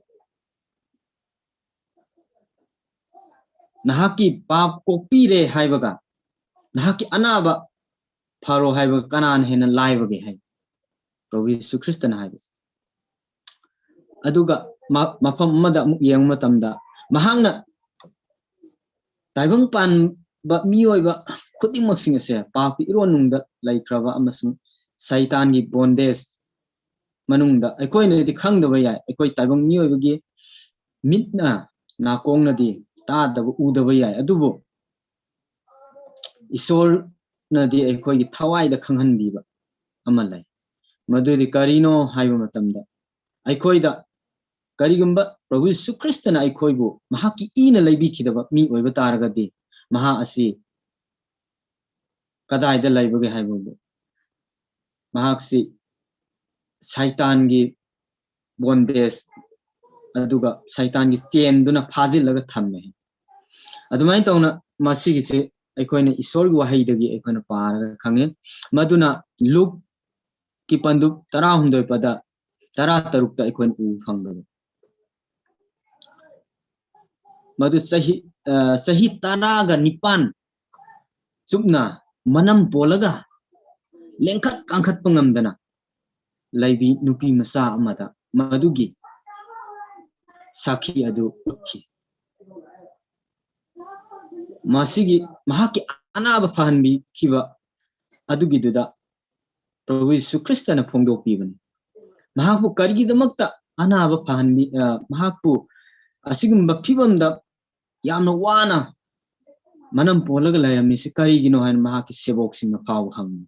ꯅꯍꯥꯛꯀꯤ ꯄꯥꯞ ꯀꯣꯛꯄꯤꯔꯦ ꯍꯥꯏꯕꯒ ꯅꯍꯥꯛꯀꯤ ꯑꯅꯥꯕ ꯐꯔꯣ ꯍꯥꯏꯕꯒ ꯀꯅꯥꯅ ꯍꯦꯟꯅ ꯂꯥꯏꯕꯒꯦ ꯍꯥꯏ ꯄ꯭ꯔꯚꯨ ꯌꯤꯁꯨ ꯈ꯭ꯔꯤꯁꯇꯅ ꯍꯥꯏꯕꯁꯦ꯫ ꯑꯗꯨꯒ ꯃ-, ꯃꯐꯝ ꯑꯃꯗ ꯑꯃꯨꯛ ꯌꯦꯡꯕ ꯃꯇꯝꯗ ꯃꯍꯥꯛꯅ ꯇꯥꯏꯕꯪ ꯄꯥꯟꯕ ꯃꯤꯑꯣꯏꯕ ꯈꯨꯗꯤꯡꯃꯛꯁꯤꯡ ꯑꯁꯦ ꯄꯥꯞꯀꯤ ꯏꯔꯣꯟꯅꯨꯡꯗ ꯂꯩꯈ꯭ꯔꯕ ꯑꯃꯁꯨꯡ ꯁꯩꯇꯥꯟꯒꯤ bondage ꯃꯅꯨꯡꯗ ꯑꯩꯈꯣꯏꯅꯗꯤ ꯈꯪꯗꯕ ꯌꯥꯏ, ꯑꯩꯈꯣꯏ ꯇꯥꯏꯕꯪ ꯃꯤꯑꯣꯏꯕꯒꯤ ꯃꯤꯠꯅ ꯅꯥꯀꯣꯡꯅꯗꯤ ꯇꯥꯗꯕ ꯎꯗꯕ ꯌꯥꯏ, ꯑꯗꯨꯕꯨ ꯏꯁꯣꯔꯅꯗꯤ ꯑꯩꯈꯣꯏꯒꯤ ꯊꯋꯥꯏꯗ ꯈꯪꯍꯟꯕꯤꯕ ꯑꯃ ꯂꯩ꯫ ꯃꯗꯨꯗꯤ ꯀꯔꯤꯅꯣ ꯍꯥꯏꯕ ꯃꯇꯝꯗ ꯑꯩꯈꯣꯏꯗ ꯀꯔꯤꯒꯨꯝꯕ ꯄ꯭ꯔꯚꯨ ꯌꯤꯁꯨ ꯈ꯭ꯔꯤꯁꯇꯅ ꯑꯩꯈꯣꯏꯕꯨ ꯃꯍꯥꯛꯀꯤ ꯏꯅ ꯂꯩꯕꯤꯈꯤꯗꯕ ꯃꯤ ꯑꯣꯏꯕ ꯇꯥꯔꯒꯗꯤ ꯃꯍꯥꯛ ꯑꯁꯤ ꯀꯗꯥꯏꯗ ꯂꯩꯕꯒꯦ ꯍꯥꯏꯕꯕꯨ ꯃꯍꯥꯛꯁꯤ ꯁꯩꯇꯥꯟꯒꯤ bondage ꯑꯗꯨꯒ ꯁꯩꯇꯥꯟꯒꯤ ꯆꯦꯟꯗꯨꯅ ꯐꯥꯖꯤꯜꯂꯒ ꯊꯝꯃꯦ꯫ ꯑꯗꯨꯃꯥꯏꯅ ꯇꯧꯅ ꯃꯁꯤꯒꯤꯁꯦ ꯑꯩꯈꯣꯏꯅ ꯏꯁꯣꯔꯒꯤ ꯋꯥꯍꯩꯗꯒꯤ ꯑꯩꯈꯣꯏꯅ ꯄꯥꯔꯒ ꯈꯪꯉꯦ꯫ ꯃꯗꯨꯅ ꯂꯨꯛꯀꯤ ꯄꯟꯗꯨꯞ ꯇꯔꯥꯍꯨꯝꯗꯣꯏ ꯄꯗ ꯇꯔꯥꯇꯔꯨꯛꯇ ꯑꯩꯈꯣꯏꯅ ꯎꯕ ꯐꯪꯕꯗꯣ꯫ ꯃꯗꯨ ꯆꯍꯤ, ꯑ, ꯆꯍꯤ ꯇꯔꯥꯒ ꯅꯤꯄꯥꯟ ꯆꯨꯞꯅ ꯃꯅꯝ ꯄꯣꯜꯂꯒ ꯂꯦꯡꯈꯠ ꯀꯥꯡꯈꯠꯄ ꯉꯝꯗꯅ ꯂꯩꯕꯤ ꯅꯨꯄꯤ ꯃꯆꯥ ꯑꯃꯗ ꯃꯗꯨꯒꯤ ꯁꯥꯈꯤ ꯑꯗꯨ ꯎꯠꯈꯤ꯫ ꯃꯁꯤꯒꯤ ꯃꯍꯥꯛꯀꯤ ꯑꯅꯥꯕ ꯐꯍꯟꯕꯤꯈꯤꯕ ꯑꯗꯨꯒꯤꯗꯨꯗ ꯄ꯭ꯔꯚꯨ ꯌꯤꯁꯨ ꯈ꯭ꯔꯤꯁꯇꯅ ꯐꯣꯡꯗꯣꯛꯄꯤꯕꯅꯤ꯫ ꯃꯍꯥꯛꯄꯨ ꯀꯔꯤꯒꯤꯗꯃꯛꯇ ꯑꯅꯥꯕ ꯐꯍꯟꯕꯤ-, ꯑ, ꯃꯍꯥꯛꯄꯨ ꯑꯁꯤꯒꯨꯝꯕ ꯐꯤꯕꯝꯗ ꯌꯥꯝꯅ ꯋꯥꯅ ꯃꯅꯝ ꯄꯣꯜꯂꯒ ꯂꯩꯔꯝꯃꯤꯁꯤ ꯀꯔꯤꯒꯤꯅꯣ ꯍꯥꯏꯅ ꯃꯍꯥꯛꯀꯤ ꯁꯦꯕꯣꯛꯁꯤꯡꯅ ꯐꯥꯎꯕ ꯍꯪꯉꯤ꯫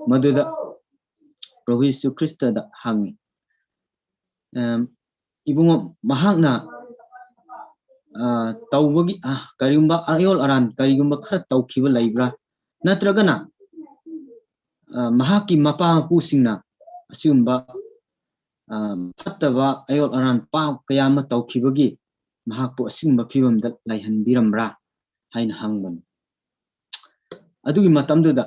ꯃꯗꯨꯗ ꯄ꯭ꯔꯚꯨ ꯌꯤꯁꯨ ꯈ꯭ꯔꯤꯁꯇꯗ ꯍꯪꯉꯤ, ꯑꯝ, "ꯏꯕꯨꯡꯉꯣ, ꯃꯍꯥꯛꯅ, ꯑ, ꯇꯧꯕꯒꯤ, ꯑ, ꯀꯔꯤꯒꯨꯝꯕ ꯑꯌꯣꯜ ꯑꯔꯥꯟ ꯀꯔꯤꯒꯨꯝꯕ ꯈꯔ ꯇꯧꯈꯤꯕ ꯂꯩꯕ꯭ꯔꯥ? ꯅꯠꯇ꯭ꯔꯒꯅ, ꯑ, ꯃꯍꯥꯛꯀꯤ ꯃꯄꯥ ꯃꯄꯨꯁꯤꯡꯅ ꯑꯁꯤꯒꯨꯝꯕ, ꯑ, ꯐꯠꯇꯕ ꯑꯌꯣꯜ ꯑꯔꯥꯟ ꯄꯥꯞ ꯀꯌꯥ ꯑꯃ ꯇꯧꯈꯤꯕꯒꯤ ꯃꯍꯥꯛꯄꯨ ꯑꯁꯤꯒꯨꯝꯕ ꯐꯤꯕꯝꯗ ꯂꯩꯍꯟꯕꯤꯔꯝꯕ꯭ꯔꯥ?" ꯍꯥꯏꯅ ꯍꯪꯕꯅꯤ꯫ ꯑꯗꯨꯒꯤ ꯃꯇꯝꯗꯨꯗ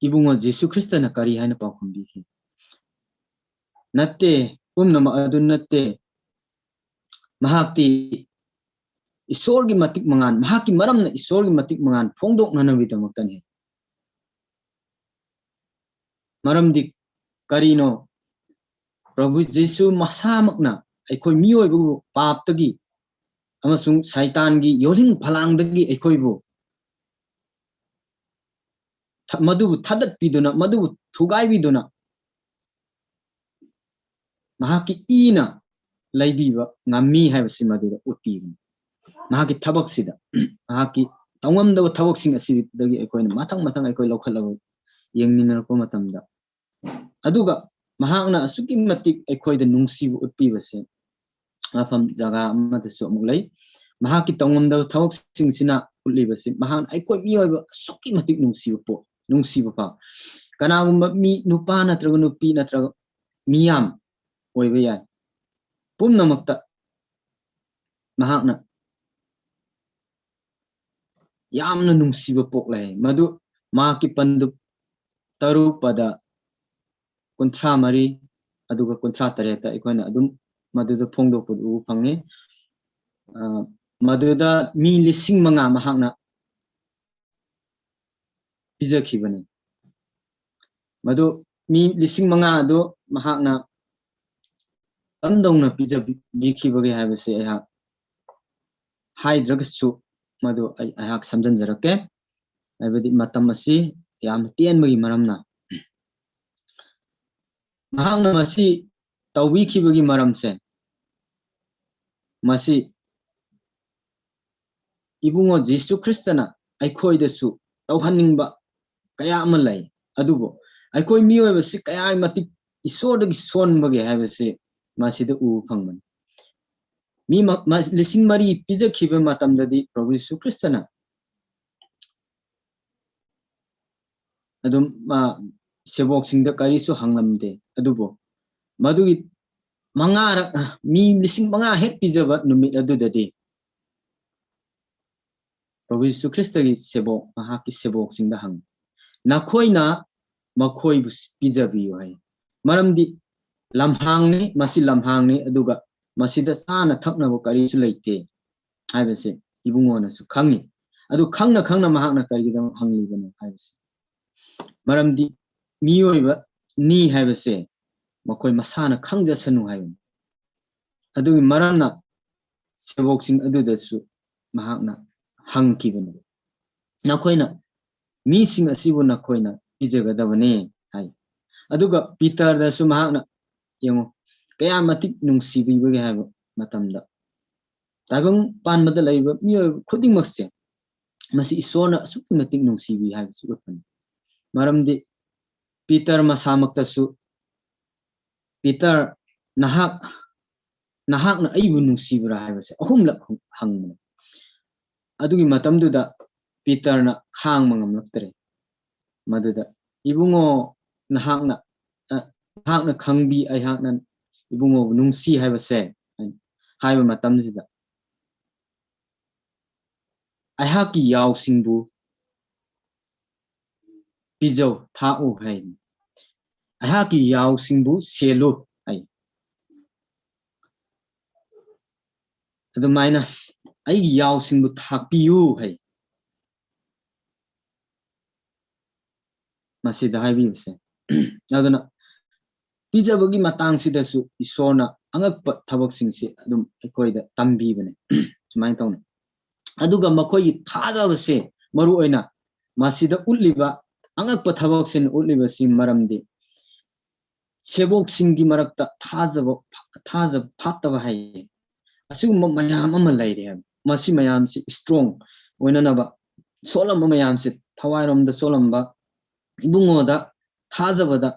ꯏꯕꯨꯡꯉꯣ ꯖꯤꯁꯨ ꯈ꯭ꯔꯤꯁꯇꯅ ꯀꯔꯤ ꯍꯥꯏꯅ ꯄꯥꯎꯈꯨꯝ ꯄꯤꯈꯤ? "ꯅꯠꯇꯦ, ꯄꯨꯝꯅꯃꯛ ꯑꯗꯨ ꯅꯠꯇꯦ꯫ ꯃꯍꯥꯛꯇꯤ ꯏꯁꯣꯔꯒꯤ ꯃꯇꯤꯛ ꯃꯉꯥꯜ, ꯃꯍꯥꯛꯀꯤ ꯃꯔꯝꯅ ꯏꯁꯣꯔꯒꯤ ꯃꯇꯤꯛ ꯃꯉꯥꯜ ꯐꯣꯡꯗꯣꯛꯅꯅꯕꯒꯤꯗꯃꯛꯇꯅꯤ꯫" ꯃꯔꯝꯗꯤ ꯀꯔꯤꯅꯣ? ꯄ꯭ꯔꯚꯨ ꯖꯤꯁꯨ ꯃꯁꯥꯃꯛꯅ ꯑꯩꯈꯣꯏ ꯃꯤꯑꯣꯏꯕꯕꯨ ꯄꯥꯞꯇꯒꯤ ꯑꯃꯁꯨꯡ ꯁꯩꯇꯥꯟꯒꯤ ꯌꯣꯜꯍꯤꯡ ꯐꯂꯥꯡꯗꯒꯤ ꯑꯩꯈꯣꯏꯕꯨ ꯊ-, ꯃꯗꯨꯕꯨ ꯊꯥꯗꯠꯄꯤꯗꯨꯅ, ꯃꯗꯨꯕꯨ ꯊꯨꯒꯥꯏꯕꯤꯗꯨꯅ, ꯃꯍꯥꯛꯀꯤ ꯏꯅ ꯂꯩꯕꯤꯕ ꯉꯝꯃꯤ ꯍꯥꯏꯕꯁꯤ ꯃꯗꯨꯗ ꯎꯠꯄꯤꯕꯅꯤ꯫ ꯃꯍꯥꯛꯀꯤ ꯊꯕꯛꯁꯤꯗ, ꯃꯍꯥꯛꯀꯤ ꯇꯧꯉꯝꯗꯕ ꯊꯕꯛꯁꯤꯡ ꯑꯁꯤꯗꯒꯤ ꯑꯩꯈꯣꯏꯅ ꯃꯊꯪ ꯃꯊꯪ ꯑꯩꯈꯣꯏ ꯂꯧꯈꯠꯂꯒ ꯌꯦꯡꯃꯤꯟꯅꯔꯛꯄ ꯃꯇꯝꯗ, ꯑꯗꯨꯒ ꯃꯍꯥꯛꯅ ꯑꯁꯨꯛꯀꯤ ꯃꯇꯤꯛ ꯑꯩꯈꯣꯏꯗ ꯅꯨꯡꯁꯤꯕ ꯎꯠꯄꯤꯕꯁꯦ ꯃꯐꯝ ꯖꯒꯥ ꯑꯃꯗꯁꯨ ꯑꯃꯨꯛ ꯂꯩ꯫ ꯃꯍꯥꯛꯀꯤ ꯇꯧꯉꯝꯗꯕ ꯊꯕꯛꯁꯤꯡꯁꯤꯅ ꯎꯠꯂꯤꯕꯁꯤ ꯃꯍꯥꯛꯅ ꯑꯩꯈꯣꯏ ꯃꯤꯑꯣꯏꯕ ꯑꯁꯨꯛꯀꯤ ꯃꯇꯤꯛ ꯅꯨꯡꯁꯤꯕ ꯄꯣꯠ, ꯅꯨꯡꯁꯤꯕ ꯐꯥꯎ꯫ ꯀꯅꯥꯒꯨꯝꯕ ꯃꯤ, ꯅꯨꯄꯥ ꯅꯠꯇ꯭ꯔꯒ ꯅꯨꯄꯤ ꯅꯠꯇ꯭ꯔꯒ ꯃꯤꯌꯥꯝ ꯑꯣꯏꯕ ꯌꯥꯏ, ꯄꯨꯝꯅꯃꯛꯇ ꯃꯍꯥꯛꯅ ꯌꯥꯝꯅ ꯅꯨꯡꯁꯤꯕ ꯄꯣꯛꯂꯦ꯫ ꯃꯗꯨ ꯃꯍꯥꯛꯀꯤ ꯄꯟꯗꯨꯞ ꯇꯔꯨꯛ ꯄꯗ ꯀꯨꯟꯊ꯭ꯔꯥ ꯃꯔꯤ ꯑꯗꯨꯒ ꯀꯨꯟꯊ꯭ꯔꯥ ꯇꯔꯦꯠꯇ ꯑꯩꯈꯣꯏꯅ ꯑꯗꯨꯝ ꯃꯗꯨꯗ ꯐꯣꯡꯗꯣꯛꯄꯗꯨ ꯎꯕ ꯐꯪꯉꯤ꯫ ꯑ, ꯃꯗꯨꯗ ꯃꯤ ꯂꯤꯁꯤꯡ ꯃꯉꯥ ꯃꯍꯥꯛꯅ ꯄꯤꯖꯈꯤꯕꯅꯤ꯫ ꯃꯗꯨ ꯃꯤ ꯂꯤꯁꯤꯡ ꯃꯉꯥ ꯑꯗꯨ ꯃꯍꯥꯛꯅ ꯀꯝꯗꯧꯅ ꯄꯤꯖꯕꯤꯈꯤꯕꯒꯦ ꯍꯥꯏꯕꯁꯤ ꯑꯩꯍꯥꯛ ꯍꯥꯏꯗ꯭ꯔꯒꯁꯨ ꯃꯗꯨ ꯑꯩ, ꯑꯩꯍꯥꯛ ꯁꯝꯖꯤꯟꯖꯔꯛꯀꯦ꯫ ꯍꯥꯏꯕꯗꯤ ꯃꯇꯝ ꯑꯁꯤ ꯌꯥꯝꯅ ꯇꯦꯟꯕꯒꯤ ꯃꯔꯝꯅ꯫ ꯃꯍꯥꯛꯅ ꯃꯁꯤ ꯇꯧꯕꯤꯈꯤꯕꯒꯤ ꯃꯔꯝꯁꯦ, ꯃꯁꯤ ꯏꯕꯨꯡꯉꯣ ꯖꯤꯁꯨ ꯈ꯭ꯔꯤꯁꯇꯅ ꯑꯩꯈꯣꯏꯗꯁꯨ ꯇꯧꯍꯟꯅꯤꯡꯕ ꯀꯌꯥ ꯑꯃ ꯂꯩ꯫ ꯑꯗꯨꯕꯨ ꯑꯩꯈꯣꯏ ꯃꯤꯑꯣꯏꯕꯁꯤ ꯀꯌꯥ ꯃꯇꯤꯛ ꯏꯁꯣꯔꯗꯒꯤ ꯁꯣꯟꯕꯒꯦ ꯍꯥꯏꯕꯁꯤ ꯃꯁꯤꯗ ꯎꯕ ꯐꯪꯕꯅꯤ꯫ ꯃꯤ ꯃ-, ꯃ-, ꯂꯤꯁꯤꯡ ꯃꯔꯤ ꯄꯤꯖꯈꯤꯕ ꯃꯇꯝꯗꯗꯤ ꯄ꯭ꯔꯚꯨ ꯖꯤꯁꯨ ꯈ꯭ꯔꯤꯁꯇꯅ ꯑꯗꯨꯝ, ꯃꯥ, ꯁꯦꯕꯣꯛꯁꯤꯡꯗ ꯀꯔꯤꯁꯨ ꯍꯪꯂꯝꯗꯦ꯫ ꯑꯗꯨꯕꯨ ꯃꯗꯨꯒꯤ ꯃꯉꯥꯔꯛ, ꯃꯤ ꯂꯤꯁꯤꯡ ꯃꯉꯥ ꯍꯦꯛ ꯄꯤꯖꯕ ꯅꯨꯃꯤꯠ ꯑꯗꯨꯗꯗꯤ ꯄ꯭ꯔꯚꯨ ꯖꯤꯁꯨ ꯈ꯭ꯔꯤꯁꯇꯒꯤ ꯁꯦꯕꯣꯛ, ꯃꯍꯥꯛꯀꯤ ꯁꯦꯕꯣꯛꯁꯤꯡꯗ ꯍꯪꯉꯤ, "ꯅꯈꯣꯏꯅ ꯃꯈꯣꯏꯕꯨ ꯄꯤꯖꯕꯤꯌꯨ" ꯍꯥꯏ꯫ ꯃꯔꯝꯗꯤ ꯂꯝꯍꯥꯡꯅꯤ, ꯃꯁꯤ ꯂꯝꯍꯥꯡꯅꯤ, ꯑꯗꯨꯒ ꯃꯁꯤꯗ ꯆꯥꯅ ꯊꯛꯅꯕ ꯀꯔꯤꯁꯨ ꯂꯩꯇꯦ ꯍꯥꯏꯕꯁꯦ ꯏꯕꯨꯡꯉꯣꯅꯁꯨ ꯈꯪꯉꯤ꯫ ꯑꯗꯨ ꯈꯪꯅ ꯈꯪꯅ ꯃꯍꯥꯛꯅ ꯀꯔꯤꯒꯤꯗꯃꯛ ꯍꯪꯂꯤꯕꯅꯣ ꯍꯥꯏꯕꯁꯦ, ꯃꯔꯝꯗꯤ ꯃꯤꯑꯣꯏꯕꯅꯤ ꯍꯥꯏꯕꯁꯦ ꯃꯈꯣꯏ ꯃꯁꯥꯅ ꯈꯪꯖꯁꯅꯨ ꯍꯥꯏꯕꯅꯤ꯫ ꯑꯗꯨꯒꯤ ꯃꯔꯝꯅ ꯁꯦꯕꯣꯛꯁꯤꯡ ꯑꯗꯨꯗꯁꯨ ꯃꯍꯥꯛꯅ ꯍꯪꯈꯤꯕꯅꯤ, "ꯅꯈꯣꯏꯅ, ꯃꯤꯁꯤꯡ ꯑꯁꯤꯕꯨ ꯅꯈꯣꯏꯅ ꯄꯤꯖꯒꯗꯕꯅꯤ" ꯍꯥꯏ꯫ ꯑꯗꯨꯒ ꯄꯤꯇꯔꯗꯁꯨ ꯃꯍꯥꯛꯅ, ꯌꯦꯡꯉꯨ, ꯀꯌꯥ ꯃꯇꯤꯛ ꯅꯨꯡꯁꯤꯕꯤꯕꯒꯦ ꯍꯥꯏꯕ ꯃꯇꯝꯗ, ꯇꯥꯏꯕꯪ ꯄꯥꯟꯕꯗ ꯂꯩꯔꯤꯕ ꯃꯤꯑꯣꯏꯕ ꯈꯨꯗꯤꯡꯃꯛꯁꯦ, ꯃꯁꯤ ꯏꯁꯣꯔꯅ ꯑꯁꯨꯛꯀꯤ ꯃꯇꯤꯛ ꯅꯨꯡꯁꯤꯕꯤ ꯍꯥꯏꯕꯁꯤ ꯎꯠꯄꯅꯤ꯫ ꯃꯔꯝꯗꯤ ꯄꯤꯇꯔ ꯃꯁꯥꯃꯛꯇꯁꯨ, "ꯄꯤꯇꯔ, ꯅꯍꯥꯛ, ꯅꯍꯥꯛꯅ ꯑꯩꯕꯨ ꯅꯨꯡꯁꯤꯕ꯭ꯔꯥ?" ꯍꯥꯏꯕꯁꯦ ꯑꯍꯨꯝꯂꯛ ꯍꯪ-, ꯍꯪꯕꯅꯤ꯫ ꯑꯗꯨꯒꯤ ꯃꯇꯝꯗꯨꯗ ꯄꯤꯇꯔꯅ ꯈꯥꯡꯕ ꯉꯝꯂꯛꯇ꯭ꯔꯦ꯫ ꯃꯗꯨꯗ, "ꯏꯕꯨꯡꯉꯣ, ꯅꯍꯥꯛꯅ, ꯑ, ꯅꯍꯥꯛꯅ ꯈꯪꯕꯤ, ꯑꯩꯍꯥꯛꯅ ꯏꯕꯨꯡꯉꯣꯕꯨ ꯅꯨꯡꯁꯤ ꯍꯥꯏꯕꯁꯦ" ꯍꯥꯏꯕ ꯃꯇꯝꯁꯤꯗ, "ꯑꯩꯍꯥꯛꯀꯤ ꯌꯥꯎꯁꯤꯡꯕꯨ ꯄꯤꯖꯧ, ꯊꯥꯛꯎ" ꯍꯥꯏ꯫ "ꯑꯩꯍꯥꯛꯀꯤ ꯌꯥꯎꯁꯤꯡꯕꯨ ꯁꯦꯜꯂꯨ" ꯍꯥꯏ꯫ ꯑꯗꯨꯃꯥꯏꯅ "ꯑꯩꯒꯤ ꯌꯥꯎꯁꯤꯡꯕꯨ ꯊꯥꯛꯄꯤꯌꯨ" ꯍꯥꯏ꯫ ꯃꯁꯤꯗ ꯍꯥꯏꯕꯤꯕꯁꯦ꯫ ꯑꯗꯨꯅ ꯄꯤꯖꯕꯒꯤ ꯃꯇꯥꯡꯁꯤꯗꯁꯨ ꯏꯁꯣꯔꯅ ꯑꯉꯛꯄ ꯊꯕꯛꯁꯤꯡꯁꯤ ꯑꯗꯨꯝ ꯑꯩꯈꯣꯏꯗ ꯇꯝꯕꯤꯕꯅꯦ꯫ ꯁꯨꯃꯥꯏꯅ ꯇꯧꯅ꯫ ꯑꯗꯨꯒ ꯃꯈꯣꯏꯒꯤ ꯊꯥꯖꯕꯁꯦ, ꯃꯔꯨ ꯑꯣꯏꯅ ꯃꯁꯤꯗ ꯎꯠꯂꯤꯕ ꯑꯉꯛꯄ ꯊꯕꯛꯁꯤꯅ ꯎꯠꯂꯤꯕꯁꯤ ꯃꯔꯝꯗꯤ ꯁꯦꯕꯣꯛꯁꯤꯡꯒꯤ ꯃꯔꯛꯇ ꯊꯥꯖꯕ, ꯊꯥꯖꯕ ꯐꯥꯠꯇꯕ ꯍꯥꯏꯌꯦ꯫ ꯑꯁꯤꯒꯨꯝꯕ ꯃꯌꯥꯝ ꯑꯃ ꯂꯩꯔꯦ ꯍꯥꯏꯕ꯫ ꯃꯁꯤ ꯃꯌꯥꯝꯁꯤ strong ꯑꯣꯏꯅꯅꯕ, ꯁꯣꯜꯂꯝꯕ ꯃꯌꯥꯝꯁꯦ, ꯊꯋꯥꯏꯔꯣꯝꯗ ꯁꯣꯜꯂꯝꯕ, ꯏꯕꯨꯡꯉꯣꯗ ꯊꯥꯖꯕꯗ